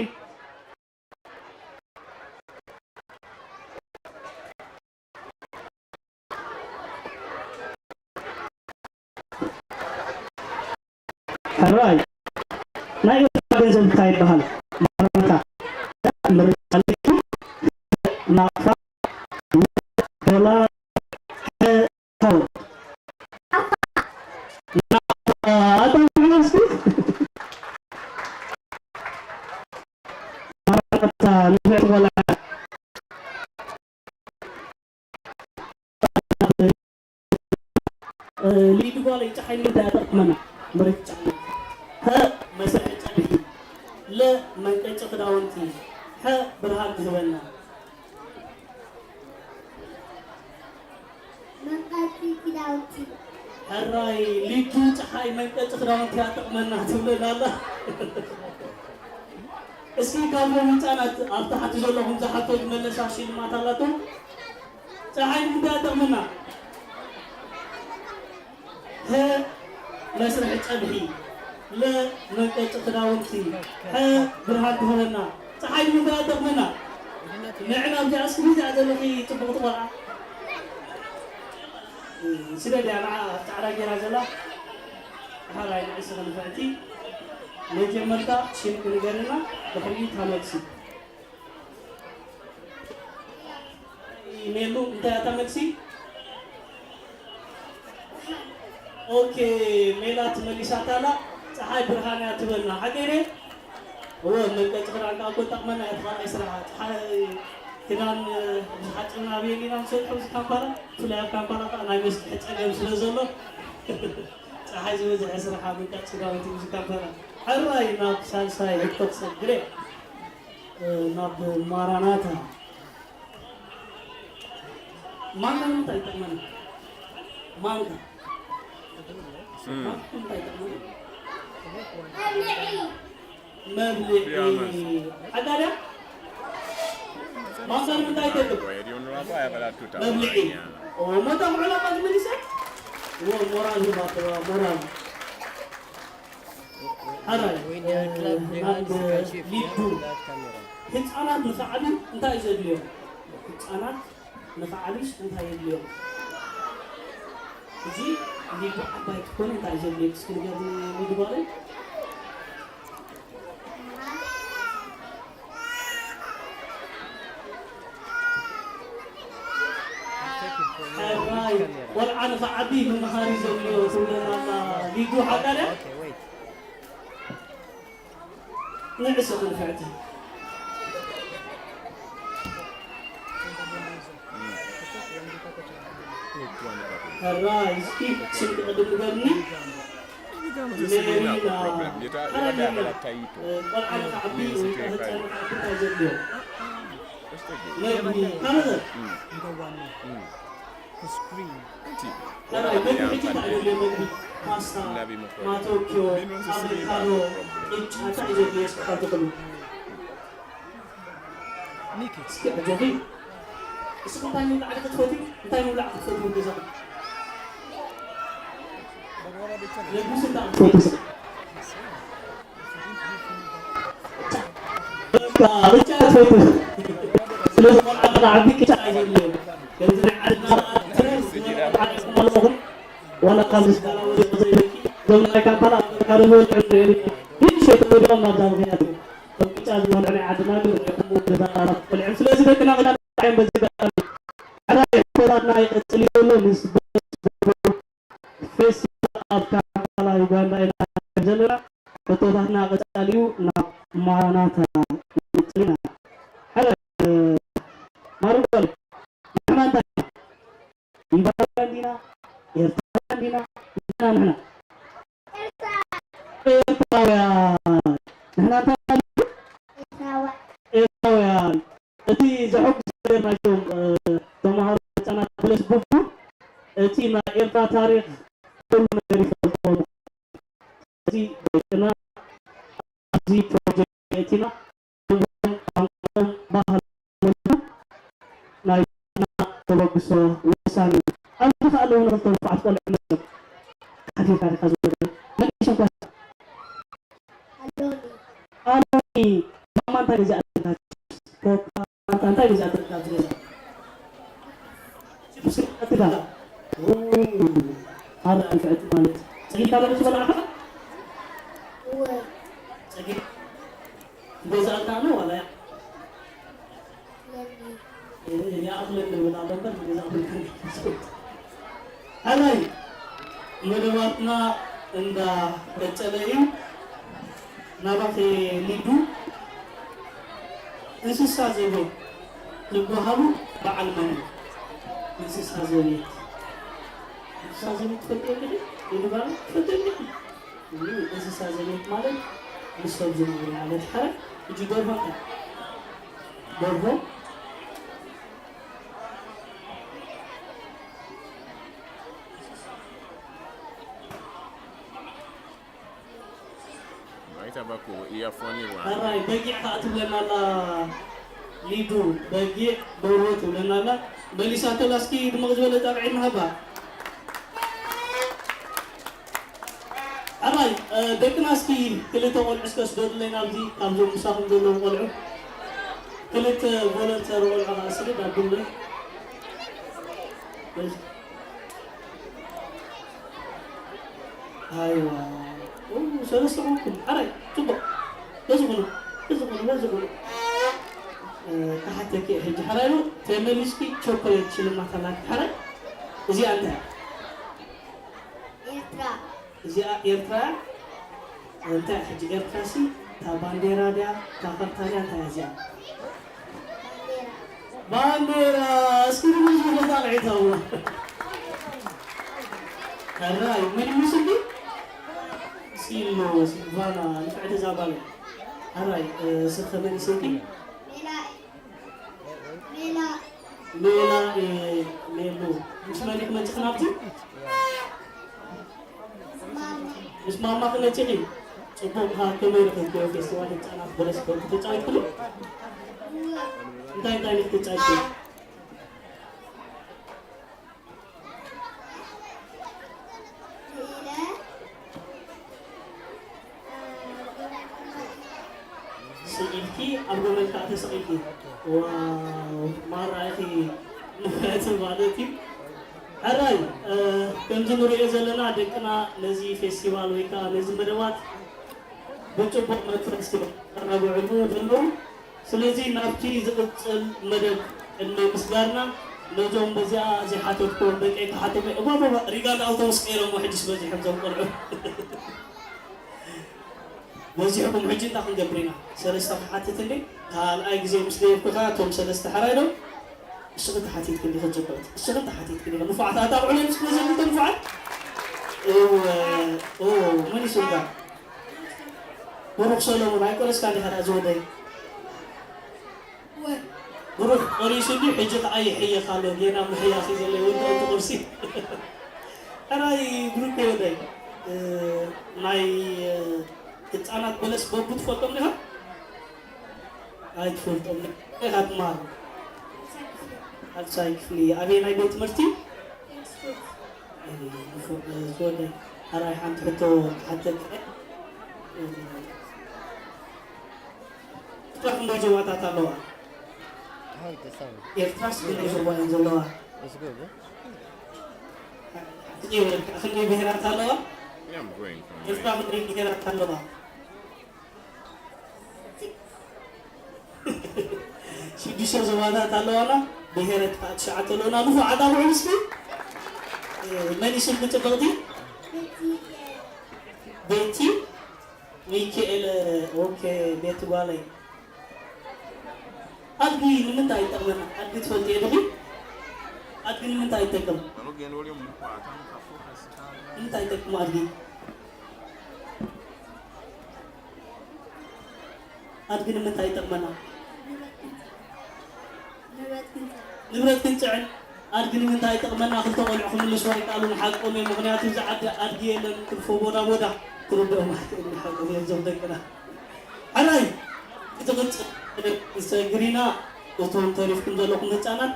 ሕራይ ናይ ኤርትራ ገንዘብ እንታይ ይበሃል? ማራናታ ምርጫ ናቕፋ ዶላር ሊዱ ጓለይ ጨሓይ ምንታይ ኣጠቕመና? ምርጫ። ሀ መስርሒ ጨብሒ፣ ለ መንቀጭ ክዳውንቲ፣ ሐ ብርሃን ትህበና። መንቀጭ ክዳውንቲ። ሕራይ ሊዱ ጨሓይ መንቀጭ ክዳውንቲ ኣጠቕመና ትብለና ኣላ። እስኪ ካብ ሎሚ ህፃናት ኣብ ታሕቲ ዘለኹም ዝሓቶ ዝመለሳ ሽልማት ኣላቶ። ጸሓይ ንምንታይ ኣጠቕመና? ሀ መስርሒ ጸብሒ፣ ለ መንቀጭ ክዳውንቲ፣ ሐ ብርሃን ትህበና። ጸሓይ ንምንታይ ኣጠቕመና? ንዕና ኣብዚኣ እስክሪን እዚኣ ዘለኺ ጽቡቕቲ ቆልዓ ስለ ድያ ንዓ ጻዕዳ ጌራ ዘላ ሓራይ ንዕስኺ ንፍዕቲ መጀመርታ ሽምኪ ንገርና ድሕሪኡ ታመልሲ። ሜሉ እንታይ እያ ታመልሲ? ኦኬ ሜላት መሊሳታ ኣላ። ፀሓይ ብርሃን እያ ትበልና ሓቀይ ድየ? እወ መንቀፂ ክዳን ከዓ እኮ ጠቕመና እያ እቲ ካልኣይ ስራሓ። ፀሓይ ክዳን ዝሓፅብና ኣበየን ኢና ንሰድሖ እዚ ካምፓላ? ብፍላይ ኣብ ካምፓላ ከዓ ናይ መስርሒ ፀገም ስለ ዘሎ ፀሓይ ዝበዝሐ ስራሓ ምንቃፅ ክዳውንቲ እዚ ካምፓላ። ሕራይ ናብ ሳልሳይ ሕቶ ክሰግር እየ። ናብ ማራናታ ማንካ ንምንታይ ይጠቕመና? ማንካ ማንካ ንምንታይ ይጠቕመና? መብልዒ ሓዳዳ ማንካ ንምንታይ ይጠቅም? መብልዒ ሞታ ምዕላባ ዝመሊሰ ሞራል ህባተዋ ሞራል ሓራይ ናብ ሊዱ ህፃናት ንክዓብዩ እንታይ እዩ ዘድልዮም? ህፃናት ንክዓብዩስ እንታይ የድልዮም? እዚ ሊዱ ዓባይ ክትኮን እንታይ እዩ ዘድልዮም? እስኪ ንገርኒ ሊዱ ጓለይ። ሕራይ ቆልዓ ንኽዓቢ መምሃሪ ዘድልዮ ትብለና ኣላ ሊዱ ሓቃለ። ንዕሰ ክንፍዕቲ። ሕራይ እስኪ ስም ቅድም ንገርኒ። ሜሪና። ሕራይ ሜሪና። ቆልዓ ንኽዓቢ ወይ ከዓ ህፃን ንኽዓቢ እንታይ ዘድልዮ? መግቢ። ካልእ? ሕራይ መግቢ ሕጂ እንታይ ዘድልዮ መግቢ? ፓስታ፣ ማቶኪዮ፣ ኣቮካዶ፣ ቅጫ እንታይ ዘድልዮ? እስኪ ካብ ትኽእሉ። እስኪ ኣጆኺ። እስኺ እንታይ ምብላዕ ክትፈትዊ? እንታይ ምብላዕ ክትፈትዊ ኣብ ገዛኹም? መግብስ እንታይ ክትፈትዊ እስኺ? ቅጫ፣ ቅጫ ትፈትዊ። ስለዚ ቆልዓ ክዓቢ ቅጫ እዩ ዘድልዮ። ከምዚ ናይ ዓድና ትረፍ ዝበለ ቆልዓ ርኢኹም ኣለኹም? ዋላ ካብ ምስጋና ወዲቑ ዘይብልኪ፣ እዞም ናይ ካምፓላ ኣቮካዶ ዝበልዑ ንርኢ ኣለና። ግን ሸይጦም ወዲቖም ናብዛ ምኽንያት እዩ። እቶም ቅጫ ዝበልዑ ናይ ዓድና ግን ርኢኹም ገዛ ኣራት ቆልዑም። ስለዚ ደቅና ቅጫ ንርዓዮም በዚ ኣጋጣሚ። ሕራይ ሕቶታትና ይቕጽል እዩ ዘሎ ምስ ፌስቲቫል ኣብ ካምፓላ ዩጋንዳ ኢና ንርከብ ዘለና። ሕቶታትና ቀጻሊ እዩ። ናብ ማራናታ ንቕጽል ኢና። ሕራይ ማሩንጓል ንሕና እንታይ ኢና? ዩጋንዳውያን ዲና? ኤርትራውያን ዲና? እንታይ ኢና ንሕና? ኤርትራውያን። ንሕና እንታይ ኢና? ኤርትራውያን። እቲ ዘሐጉስ ነገር ናይቶም፣ እ፣ ተማሃሮ ህጻናት ብለስ ቡቡ፣ እቲ ናይ ኤርትራ ታሪኽ ኩሉ ነገር ይፈልጥዎ። እዚ ደቅና ኣብዚ ፕሮጀክት የእቲና፣ ቋንቋኦም፣ ባህሎም ናይ ተበግሶ ወሳኒ እዩ። ኣብዚ ከኣ ኣለዉ ንኽልተ ንፉዓት ቆልዑ መሲሎም። ሓፊርካ ዲኻ ዝወደይ? መን እዩ ሽምካ? ኣሎኒ። ኣሎኒ፣ ማማ እንታይ ገዚኣትልካ? ኮካ፣ ማንታ እንታይ ገዚኣትልካ ኣብዚ ገዛ? ቺፕስ ገዚኣትልካ? ኦ፣ ኣረ ኣንፍዕቲ ማለት። ጸጊብካ ዶ ዝበላዕካ? እወ። ጸጊብ-፣ ትገዝኣልካ ኣሎ ዋላ እያ? ይኣኽለኒ ይብል ኣሎ እምበር ንገዛእኹም። ሕራይ መደባትና እንዳቀጸለ እዩ። ናባኺ ሊዱ፣ እንስሳ ዘቤት ዝበሃሉ በዓል መን እዩ? እንስሳ ዘቤት፣ እንስሳ ዘቤት ትፈልጥዮ እንግዲህ? ሊዱ በዓል ትፈልጥዮ እንግዲህ? እንስሳ ዘቤት ማለት ምስ ሰብ ዝነብሩ ማለት። ሕራይ ሕጂ ደርሆ እንታይ? ደርሆ ማይታ ባኮ እያ ፎኒ ዋ። ሕራይ በጊዕ ከዓ ትብለና ኣላ ሊዱ፣ በጊዕ ደርሆ ትብለና ኣላ። መሊሳቶ ኣላ። እስኪ ድምቕ ዝበለ ጣቕዒት ንሃባ። ሕራይ፣ እ፣ ደቅና እስኪ ክልተ ቆልዑ እስከ ስደዱለይ ናብዚ፣ ካብዞም ምሳኹም ዘለዉ ቆልዑ። ክልተ ቮለንተር ቆልዑ ከዓ ስደድ ኣቢሉለይ። ኣይዋ። ኡ፣ ሰለስተ ኮንኩም። ሕራይ፣ ጽቡቕ። በዚ ኩኑ፣ በዚ ኩኑ፣ በዚ ኩኑ። እ፣ ክሓተኪ ሕጂ። ሕራይ፣ ተመሊስኪ ቸኮሌት ሽልማት ኣላኪ። ሕራይ፣ እዚኣ እንታይ እያ? ኤርትራ። እዚኣ ኤርትራ። እንታይ ሕጂ ኤርትራሲ እታ ባንዴራ ድያ፣ እታ ካርታ ድያ፣ እንታይ እያ እዚኣ? ባንዴራ። ባንዴራ። እስኪ ንመዝሙር ጣቕዒት ሃብዋ። ሕራይ፣ መን እዩ ስምኪ? ሲሎ፣ ሲልቫና፣ ንፍዕቲ እዛ ጓል እያ። ሕራይ፣ እ፣ ስም ከመን እዩ ስምኪ? ሜላ። ሜላ። ሜላ፣ እ፣ ሜሉ። ምስ መን ኢኺ መጺኺ ናብዚ? ምስ ማማኺ መጺኺ? ጽቡቕ፣ ሃ፣ ከመይ ረኺብክዮ ፌስቲቫል ህጻናት በለስ ዶ ክትጻወቲ ትኽእሊ? እንታይ እንታይ ኢኺ ትጻወቲ? ስኢልኪ ኣብ ገመድ ከዓ ተሰቒልኪ። ዋው፣ ማራ ኢኺ ንፍዕቲ ማለት እዩ። ሕራይ፣ እ፣ ከምዚ ንሪኦ ዘለና ደቅና ነዚ ፌስቲቫል ወይ ከዓ ነዚ መደባት ብጽቡቕ መንፈስ እዮም ዘናግዕሉ ዘለዉ። ስለዚ ናብቲ ዝቕጽል መደብ ቅድሚ ምስጋርና ነዞም በዚኣ ዘይሓተትኩዎም ደቀይ ክሓቶም እየ። እባ፣ እባ፣ እባ፣ ሪጋ ንኣውቶቡስ ቀይሮሞ ሕጅስ በዚሖም እዞም ቆልዑ። በዚሕኩም ሕጂ እንታይ ክንገብር ኢና? ሰለስተ ክሓትት እንዴ? ካልኣይ ግዜ ምስ ደየብኩ ከኣ እቶም ሰለስተ ሕራይ ዶ? እስኺ ተሓቲትክኒ ዲኺ ጽብቕቲ? እስኺ ተሓቲትክኒ ዲኺ? ንፉዓት ኣጣቕዑለይ ምስ ክልተ ንፉዓት? እወ፣ ኦ፣ መን እዩ ስምካ? ብሩኽ ሰሎሞን፣ ኣይቆረስካን ዲኻ ደኣ ዝወደይ? ብሩኽ ቆሪሱ እንዲ ሕጂ ከኣ ይሕየኽ ኣሎ። ጌና ምሕያኽ እዩ ዘሎ፣ ይወድኦ እቲ ቁርሲ። ሕራይ ብሩክ ወደይ፣ እ፣ ናይ፣ እ፣ ህጻናት በለስ በቡ ትፈልጦም ዲኻ? ኣይትፈልጦም ኢኻ ትመሃር። ሳልሳይ ክፍሊ። ኣበየናይ ቤት ትምህርቲ? እ፣ ንፉዕ፣ እ፣ ዝወደይ፣ ሕራይ ሓንቲ ሕቶ ክሓተካ እየ። እ፣ ኤርትራ ክንደይ ዞባታት ኣለዋ? How it sound? ኤርትራስ ክንደይ ዞባ እየን ዘለዋ? It's good, eh? ክንደይ ብሄራት ኣለዋ? Yeah, I'm going. ኤርትራ ክንደይ ብሄራት ኣለዋ? ሽዱሽተ ዞባታት ኣለዋና፣ ብሄረት ከዓ ትሽዓተ ኣለዋና። ንፉዓት ኣባዕሉ እስኪ። እ፣ መን እዩ ስምኪ ጽብቕቲ? ቤቲ ሚካኤል። ኦኬ፣ ቤቲ ጓለይ። ኣድጊ ንምንታይ ይጠቕመና? ኣድጊ ትፈልጥዮ ዲኺ? ኣድጊ ንምንታይ ይጠቅም? ንምንታይ ይጠቅም ኣድጊ? ኣድጊ ንምንታይ ይጠቕመና? ንብረት ክንጽዕን። ኣድጊ ንምንታይ ይጠቕመና? ክልተ ቆልዑ ክምልስዎ ኣይከኣሉን። ሓቆም እዮም። ምኽንያቱ እዚ ዓዲ ኣድጊ የለን። ትርፎ ቦዳ ቦዳ። ክርድኦም ኣይክእሉን። ሓቆም እዮም እዞም ደቅና። ሕራይ፣ እቲ ቅጽል ሰግሪና፣ እቶም ተሪፍኩም ዘለኹም ህጻናት፣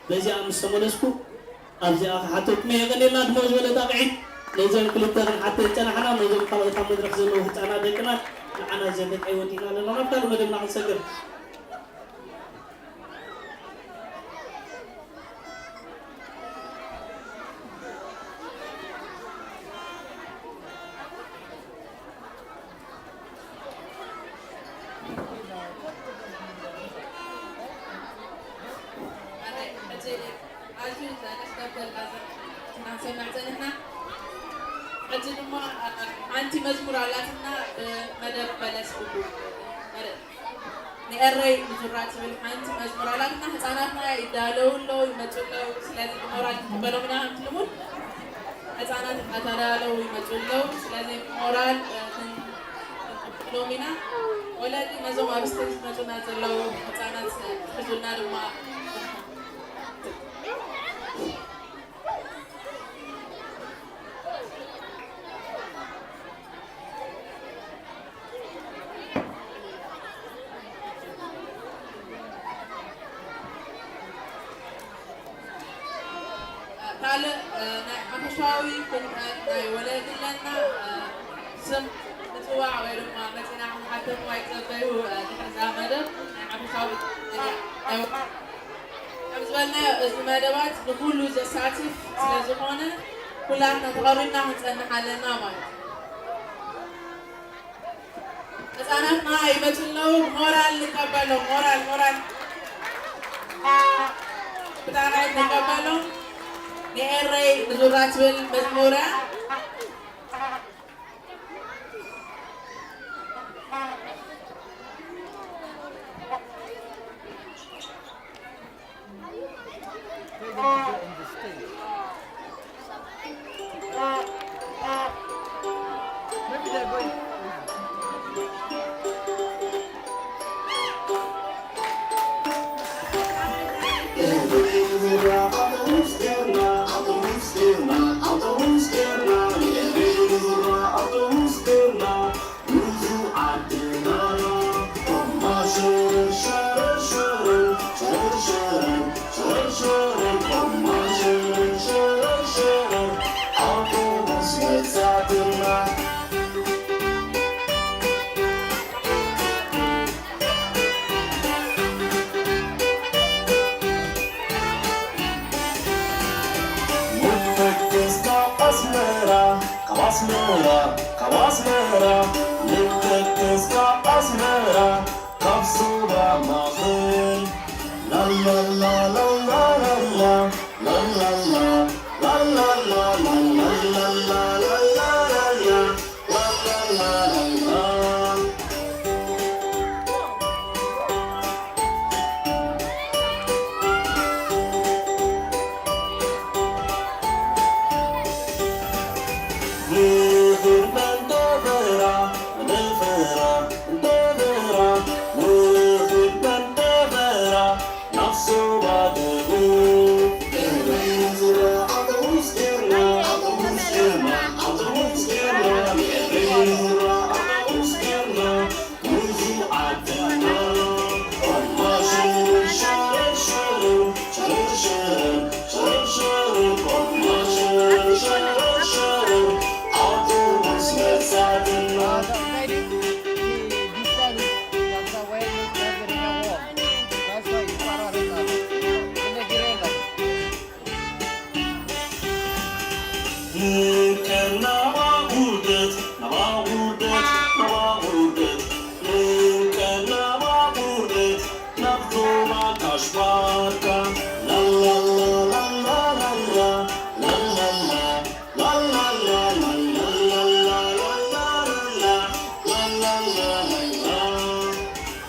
በዚኣ ምስ ተመለስኩ ኣብዚኣ ክሓተኩም እየ። የቐንየልና፣ ድሙቕ ዝበለ ጣቕዒት ነዘን ክልተ ክንሓተን ጸናሕና፣ ነዞም ካልኦት ኣብ መድረኽ ዘለዉ ህጻናት ደቅና፣ ንዓና እዘን ደቂ ኣይወዲእና ኣለና። ናብ ካልእ መደብና ክንሰግር። ኣዝዩ ደስ ዘብል ኣዘ-፣ ኢና ንሰምዕ ጸኒሕና። ሕጂ ድማ ሓንቲ መዝሙር ኣላትና ብመደብ በለስ ብሉ። ንኤረይ ንዙራ ትብል ሓንቲ መዝሙር ኣላትና። ህጻናትና ይዳለዉ ኣለዉ፣ ይመጹ ኣለዉ። ስለዚ ብሞራል ክንቅበሎም ኢና ከምቲ ልሙድ። ህጻናት እናተዳለዉ ይመጹ ኣለዉ። ስለዚ ብሞራል፣ እ፣ ክን-፣ ክንቅበሎም ኢና። ወለዲ ነዞም ኣብ ስቴጅ ዝመጹና ዘለዉ ህጻናት፣ እ፣ ክሕዙልና ድማ ካልእ፣ እ፣ ናይ ሓፈሻዊ ፍልጠት ናይ ወለዲ ኣለና፣ እ፣ ስም ምጽዋዕ ወይ ድማ መጺና ክንሓተኩም ኣይትጸበዩ፣ እ፣ ድሕሪ እዛ መደብ ናይ ሓፈሻዊ ፍልጠት እያ። ናይ ወ-፣ ከም ዝበልናዮ እዚ መደባት ንኹሉ ዘሳትፍ ስለ ዝኾነ ኩላትና ተቐሪብና ክንጸንሕ ኣለና ማለት እዩ። ህጻናትና ይመጹ ኣለዉ። ሞራል ንቀበሎም። ሞራል፣ ሞራል። ብጣዕሚ ንቀበሎም። ንኤረይ ንዙራ ትብል መዝሙር እያ። ንፈክስ ካብ ኣስመራ፣ ካብ ኣስመራ፣ ካብ ኣስመራ፣ ንፈክስ ካብ ኣስመራ፣ ካብ ዞባ ማእኸል። ላላላላላላላ። እንቀን ናባቑርደት፣ ናባቑርደት፣ ናባቑርደት፣ እንቀን ናባቑርደት፣ ናብ ዞባ ካሽባርካ። ላላላ፣ ላላላላ፣ ላላላ፣ ላላላ፣ ላላላ፣ ላላላ፣ ላላላ።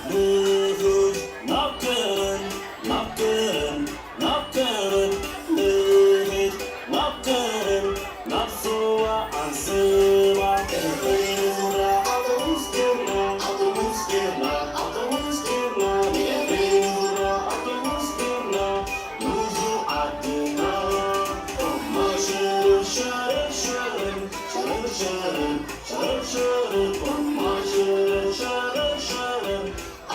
ንኽድ ናብ ከረን፣ ናብ ከረን፣ ናብ ከረን ንኺድ፣ ናብ ከረን፣ ናብ ዞባ ዓንሰባ። ኤረይ ንዙራ ኣውቶቡስ ጌርና፣ ኣውቶቡስ ጌርና፣ ኣውቶቡስ ጌርና፣ ንኤረይ ንዙራ ኣውቶቡስ ጌርና፣ ንዙ ዓድና። ኦማ ሸረር ሸረር ሸረር፣ ሸረር ሸረር፣ ሸረር ሸረር፣ ኦማ ሸረር ሸረር ሸረር።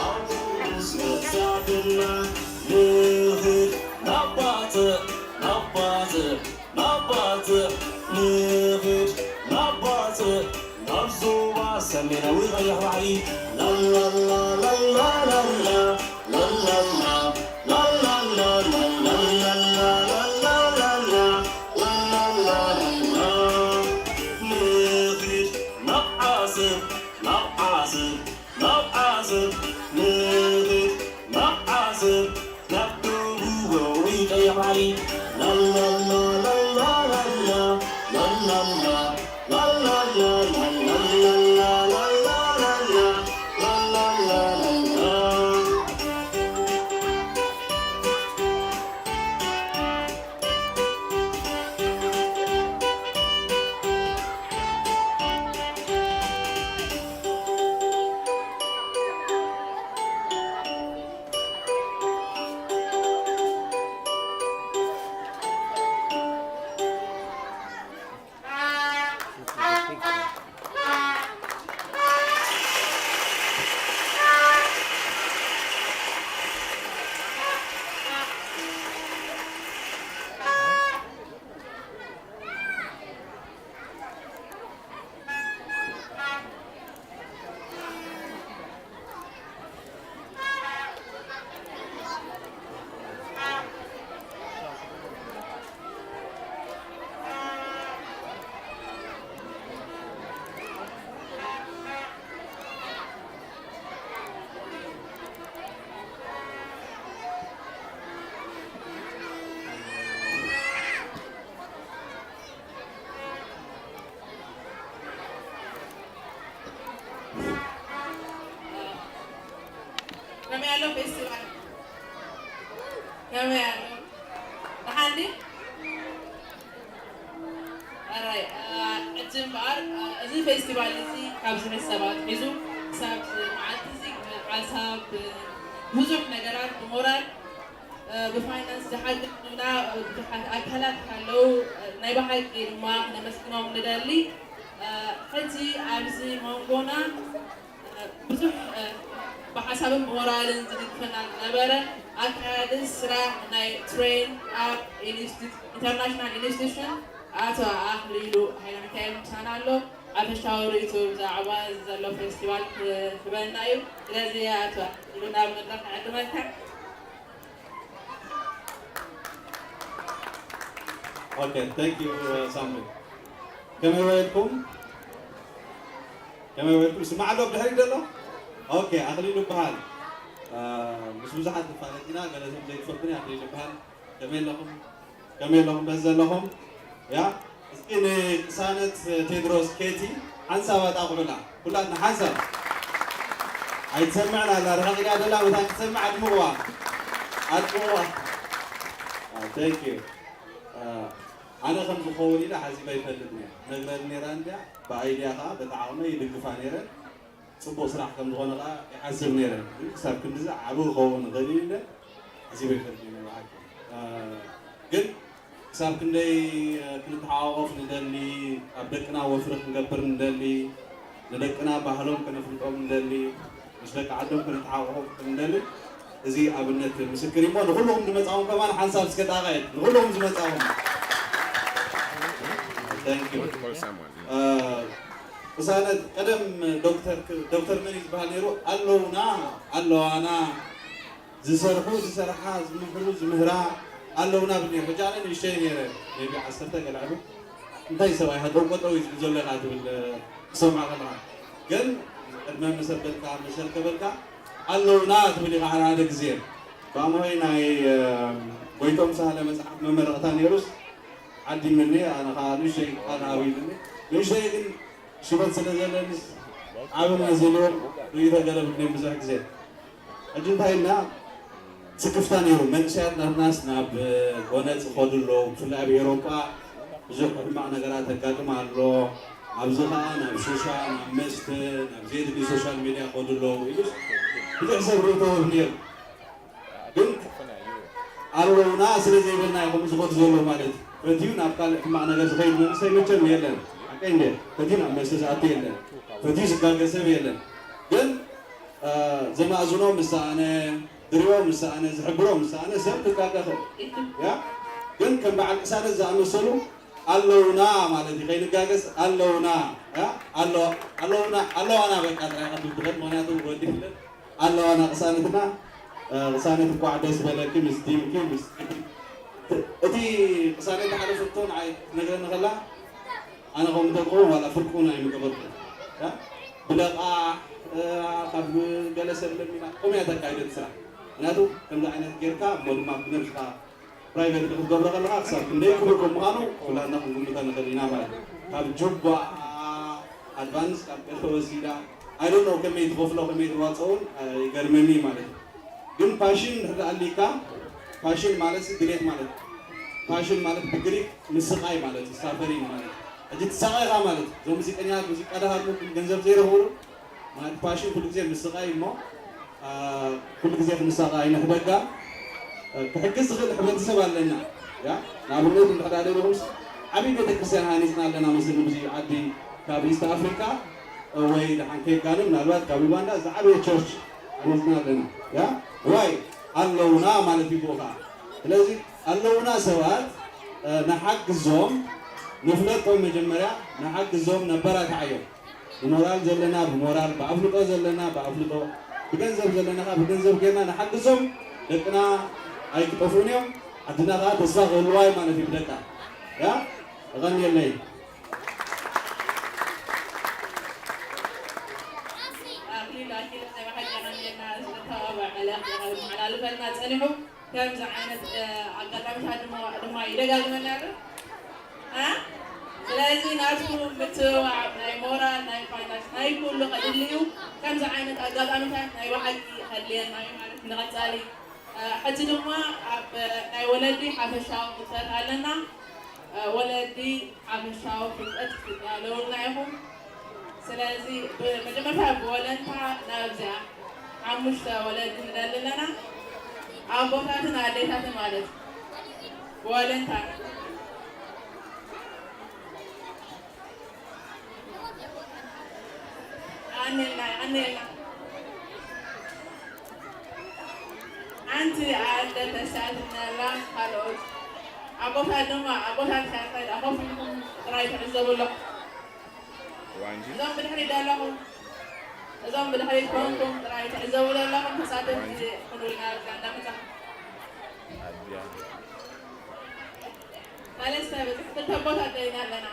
ኣውቶቡስ መጻትና ንኽድ ናብ ባጽዕ፣ ናብ ባጽዕ፣ ናብ ባጽዕ ንኽድ፣ ናብ ባጽዕ፣ ናብ ዞባ ሰሜናዊ ቀይሕ ባሕሪ። ላላላ፣ ላላላላ፣ ላላላ፣ ላላላ፣ ላላላ፣ ላላላ፣ ላላላ። ንኽድ ናብ ዓሰብ፣ ናብ ዓሰብ፣ ናብ ዓሰብ ንኺድ፣ ናብ ዓሰብ፣ ናብ ደቡባዊ ቀይሕ ባሕሪ። ላላላ፣ ላላላላ፣ ላላላ፣ ላላላ፣ ላላላ። ከመይ ኣሎ ፌስቲቫል? ከመይ ኣሎ? ደሓን ድዩ? ኣራይ፣ አ፣ ሕጂ እምበኣር፣ አ፣ እዚ ፌስቲቫል እዚ ካብ ዝሕሰብ ኣትሒዙ ክሳብ እዚ መዓልቲ እዚ ብሓሳብ፣ ብዙሕ ነገራት ብሞራል፣ አ፣ ብፋይናንስ ዝሓግዙና ብዙሓት ኣካላት ኣለዉ። ናይ ብሓቂ ድማ ክነመስግኖም ንደሊ። አ፣ ሕጂ ኣብዚ መንጎና ብዙሕ፣ እ፣ ብሓሳብን ብሞራልን ዝድግፈና ዝነበረ ኣካያዲ ስራሕ ናይ ትሬን ኣብ ኢንስቲት-፣ ኢንተርናሽናል ኢንስቲትዩሽን ኣቶ ኣኽሊሉ ሃይለሚካኤል ምሳና ኣሎ። ሓፈሻዊ ርእይቶ ብዛዕባ ዘሎ ፌስቲቫል ክህበና እዩ። ስለዚ ኣቶ ኣኽሊሉ ናብ መድረኽ ንዕድመካ። Okay, thank you, uh, ሳምሪ። ከመይ ውዒልኩም? ከመይ ውዒልኩም? ይስማዕ ኣሎ ብድሕሪት ዘሎ? ኦኬ፣ ኣኽሊሉ ይበሃል። አ፣ ምስ ብዙሓት ንፋለጥ ኢና፣ ገለ ሰብ ዘይትፈልጡኒ ኣኽሊሉ ይበሃል። ከመይ ኣለኹም? ከመይ ኣለኹም? በዚ ዘለኹም? ያ፣ እስኪ ንቅሳነት ቴድሮስ ኬቲ ሓንሳብ ኣጣቕዑላ። ኩላትና ሓንሳብ። ኣይትሰምዕን ኣላ፣ ርሕቕ ኢላ ደላ፣ መታን ክትሰምዕ ኣድምቕዋ። ኣድምቕዋ። አ፣ thank you። አ፣ ኣነ ከም ዝኸውን ኢለ ሓሲበ ኣይፈልጥን እየ። ነግረኒ ነይራ እንድያ፣ ብኣይድያ ኸዓ በቲ ዓቕመይ ይድግፋ ነይረ። ጽቡቕ ስራሕ ከም ዝኾነ ኸዓ ይሓስብ ነይረ። ግን ክሳብ ክንድዚ ዓቢ ክኸውን ይኽእል እዩ ኢለ ሓሲበ ኣይፈልጥን እየ ናይ ብሓቂ። አ፣ ግን ክሳብ ክንደይ፣ አ፣ ክንተሓቋቖፍ ንደሊ፣ ኣብ ደቅና ወፍሪ ክንገብር ንደሊ፣ ንደቅና ባህሎም ከነፍልጦም ንደሊ፣ ምስ ደቂ ዓዶም ክንተሓቋቖፍ ንደሊ፣ እዚ ኣብነት ምስክር እዩ እሞ፣ ንኹልኹም ዝመጻኹም ከማን ሓንሳብ እስከ ጣቓየት፣ ንኹልኹም ዝመጻኹም። Thank you። አ፣ ቅሳነት፣ ቀደም ዶክተር ክ-፣ ዶክተር መን እዩ ዝበሃል ነይሩ? ኣለውና፣ ኣለዋና፣ ዝሰርሑ፣ ዝሰርሓ፣ ዝምህሩ፣ ዝምህራ ኣለውና ብል ነይሩ። ሕጂ ኣነ ንእሽተይ ነይረ፣ maybe ዓሰርተ ገለ ዕቡት። እንታይ ሰብኣይ ሃጠው ቆጠው እዩ ዝብል ዘሎ ኢኻ ትብል ክሰምዖ ከለኻ። ግን ቅድመ መሰበልካ መሰል ከበልካ ኣለውና ትብል ኢኻ ሓደ ሓደ ግዜ። ብኣምሆይ ናይ ጎይቶም ሳህለ መጽሓፍ መመረቕታ ነይሩስ ዓዲምኒ፣ ኣነ ኸዓ ንእሽተይ ቃል ሃብ ኢሉኒ። ንእሽተይ ግን ሽበት ስለ ዘለኒስ ዓቢ መዘንኦም ርእይቶ ገለ ብድኔ ብዙሕ ግዜ። ሕጂ እንታይ ኢልና ስክፍታ ነይሩ። መንእሰያት ናትናስ ናብ ጎነጽ ይኸዱ ኣለዉ፣ ብፍላይ ኣብ ኤውሮጳ ብዙሕ ሕማቕ ነገራት የጋጥም ኣሎ፣ ኣብዚ ኸኣ ናብ ሹሻ፣ ናብ መስተ፣ ናብ ዘየድሊ ሶሻል ሜድያ ይኸዱ ኣለዉ ኢሉስ ብዙሕ ሰብ ርእይቶ ይህብ ነይሩ። ግን ኣለውና ስለ ዘይበልና ኢኹም ዝኸዱ ዘለዉ ማለት እዩ። ፈትዩ ናብ ካልእ ሕማቕ ነገር ዝኸይድ መንእሰይ መቸም የለን። ሓቀይ እንደ ፈትዩ ናብ መስተ ዝኣቱ የለን። ፈትዩ ዝጋገ ሰብ የለን። ግን ዘማእዝኖ ምስ ሰኣነ፣ ዝሪኦ ምስ ሰኣነ፣ ዝሕብሮ ምስ ሰኣነ ሰብ ክጋገ ይኽእል። ያ ግን ከም በዓል ቅሳነት ዝኣመሰሉ ኣለውና ማለት እዩ። ከይንጋገስ ኣለውና፣ ያ ኣሎ-፣ ኣለውና፣ ኣለዋና በቃ ጥራይ ክትብል ትኽእል። ምኽንያቱ ወዲ ፍልጥ ኣለዋና ቅሳነትና። ቅሳነት እንኳዕ ደስ በለኪ ምስ ዲምኪ፣ ምስ እቲ ቅሳነት ዝሓለፈቶ ንዓይ ትነግረኒ ከላ ኣነ ከምኡ እንተትኸውን ዋላ ፍርቂ እውን ኣይምገበርኩን። ያ? ብለቓሕ፣ እ፣ ካብ ገለ ሰብ ለሚና፣ ከምኡ እያ ተካይደት ስራሕ። ምክንያቱ ከምዚ ዓይነት ጌርካ፣ እሞ ድማ ብነብስኻ ፕራይቬት ክትገብሮ ከለኻ፣ ክሳብ ክንደይ ክቡር ከም ምዃኑ ኩላትና ክንግምቶ ንኽእል ኢና ማለት እዩ። ካብ ጁባ ኣድቫንስ፣ ካብ ገለ ወሲዳ፣ I don't know፣ ከመይ ትኸፍሎ፣ ከመይ ትዋፅኦ እውን፣ እ፣ ይገርመኒ ማለት እዩ። ግን ፓሽን እንድሕር ኣሊካ፣ ፓሽን ማለት ድሌት ማለት እዩ። ፓሽን ማለት ብግሪክ ምስቓይ ማለት እዩ፣ ሳፈሪንግ ማለት እዩ። ሕጂ ትሳቐ ኢኻ ማለት እዩ። እዞም ሙዚቀኛታት ሙዚቃ ደሃሉ ግን ገንዘብ ዘይረኽብሉ ማለት ፓሽን ኩሉ ግዜ ምስቓይ እሞ፣ አ፣ ኩሉ ግዜ ክንሳቐ ኣይንሕደጋ። አ፣ ክሕግዝ ዝኽእል ሕብረተሰብ ኣለና። ያ፣ ንኣብነት እንድሕር ደሊኹምስ ዓብዪ ቤተክርስትያን ሃኒጽና ኣለና፣ ምስል ብዙ ዓዲ ካብ ኢስት ኣፍሪካ ወይ ደሓን ከይጋነ ምናልባት ካብ ዩጋንዳ ዝዓበየ ቸርች ሃኒጽና ኣለና። ያ፣ ዋይ ኣለውና ማለት እዩ ብኡ ኸዓ። ስለዚ ኣለውና ሰባት፣ እ፣ ንሓግዞም፣ ንፍለጦም፣ መጀመርያ ንሓግዞም፣ ነበራትዓዮም። ብሞራል ዘለና ብሞራል፣ ብኣፍልጦ ዘለና ብኣፍልጦ፣ ብገንዘብ ዘለና ኸዓ ብገንዘብ ጌርና ንሓግዞም። ደቅና ኣይክጠፍኡን እዮም፣ ዓድና ኸዓ ተስፋ ክህልዋ እዩ ማለት እዩ ብደቃ። ያ፣ የቐንየለይ። ኣኽሊሉ ኣኪለ ናይ ብሓቂ የቐንየልና፣ ዝተተባበዐ መልእኽቲ ከመሓላልፈልና ጸኒሑ። ከምዚ ዓይነት፣ እ፣ ኣጋጣሚታት ድማ፣ ድማ ይደጋግመና ኣሎ። እ? ስለዚ ናቱ ምትብባዕ ናይ ሞራል፣ ናይ ፋይናንስ፣ ናይ ኩሉ ከድሊ እዩ። ከምዚ ዓይነት ኣጋጣሚታት ናይ ብሓቂ ከድልየና እዩ ማለት ንቐጻሊ። እ፣ ሕጂ ድማ ኣብ ናይ ወለዲ ሓፈሻዊ ንጥፈት ኣለና። እ፣ ወለዲ ሓፈሻዊ ፍልጠት ክትዳለውልና ኢኹም። ስለዚ ብመጀመርታ ብወለንታ ናብዚኣ ሓሙሽተ ወለዲ ንደሊ ኣለና። ኣቦታትን ኣዴታትን ማለት እዩ። ብወለንታ። የቐንየልና፣ የቐንየልና። ሓንቲ ኣደ ተሳትፍና ኣላ፣ ካልኦት ኣቦታት ድማ፣ ኣቦታት ከ እንታይ ደኣ ኮፍ ኢልኩም ጥራይ ትዕዘቡ ኣለኹም። ዋንጂ። እዞም ብድሕሪት ዘለኹም፣ እዞም ብድሕሪት ኮንኩም ጥራይ ትዕዘቡ ዘለኹም ተሳተፍቲ ዋንጂ። ኩኑልና ኣብዛ እንዳመጻኹም። ኣድያ። ሰለስተ በፂሑ ክልተ ኣቦታት ደሊና ኣለና።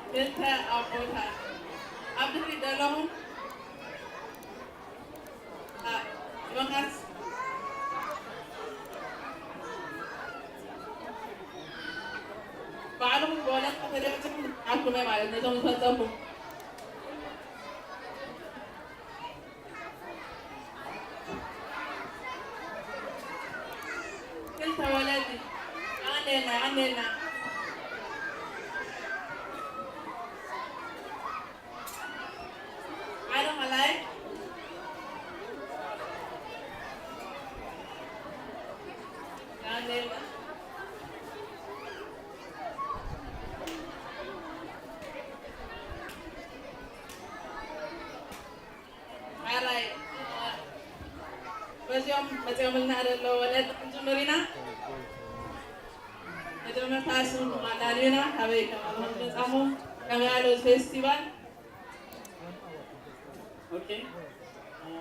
ክልተ ኣቦታት ኣብ ድሕሪት ዘለኹም፣ አ፣ ይመኻስ ባዕልኹም ብወለንታ ተደብድኹም ንዓኩም እየ ማለት ነቶም ዝፈልጠኩም። ክልተ ወለዲ። የቐንየልና፣ የቐንየልና። ሓደ ካልኣይ። የቐንየልና። ሓራይ፣ በዚኦም መፂኦምልና ዘለዉ ወለዲ ክንጅምር ኢና። መጀመርታ ስምኩም ኣላልዩና፣ ካበይ ከባቢ ከም ዝመፃኹም፣ ከመይ ኣሎ እዚ ፌስቲቫል? ኦኬ፣ እ፣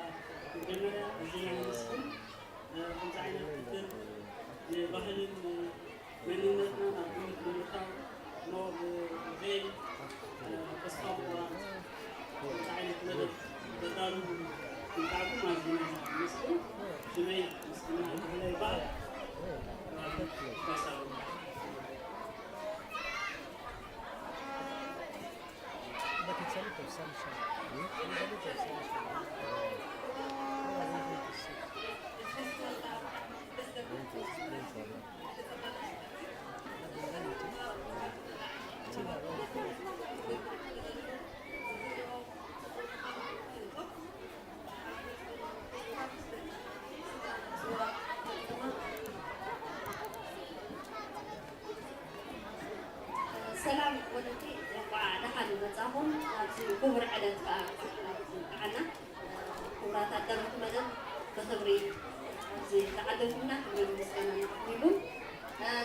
መጀመርያ ኣዚና ነመስግን። እ፣ ከምዚ ዓይነት ውድድር ንባህልን መንነትና ናብ ግምት ብምእታው እሞ ብዘይ፣ እ፣ ተስፋ ምቑራጽ ከምዚ ዓይነት መደብ ዘዳልዉ ምምጻእኩም ኣዚና ነመስግን። ሽመይ ምስጋና ይብህለ ይበሃል። እ፣ ይባሳሉ። ሰላም ወለዲ፣ እንቋዕ ደሓን መጻኹም። ኣብዚ ክቡር ዕለት ከኣ በዓልና፣ ክቡራት ኣዳለውቲ መደብ፣ ብኽብሪ ኣብዚ ተዓደምኩምና ክብርን ምስጋናን ይቐርብ። እ፣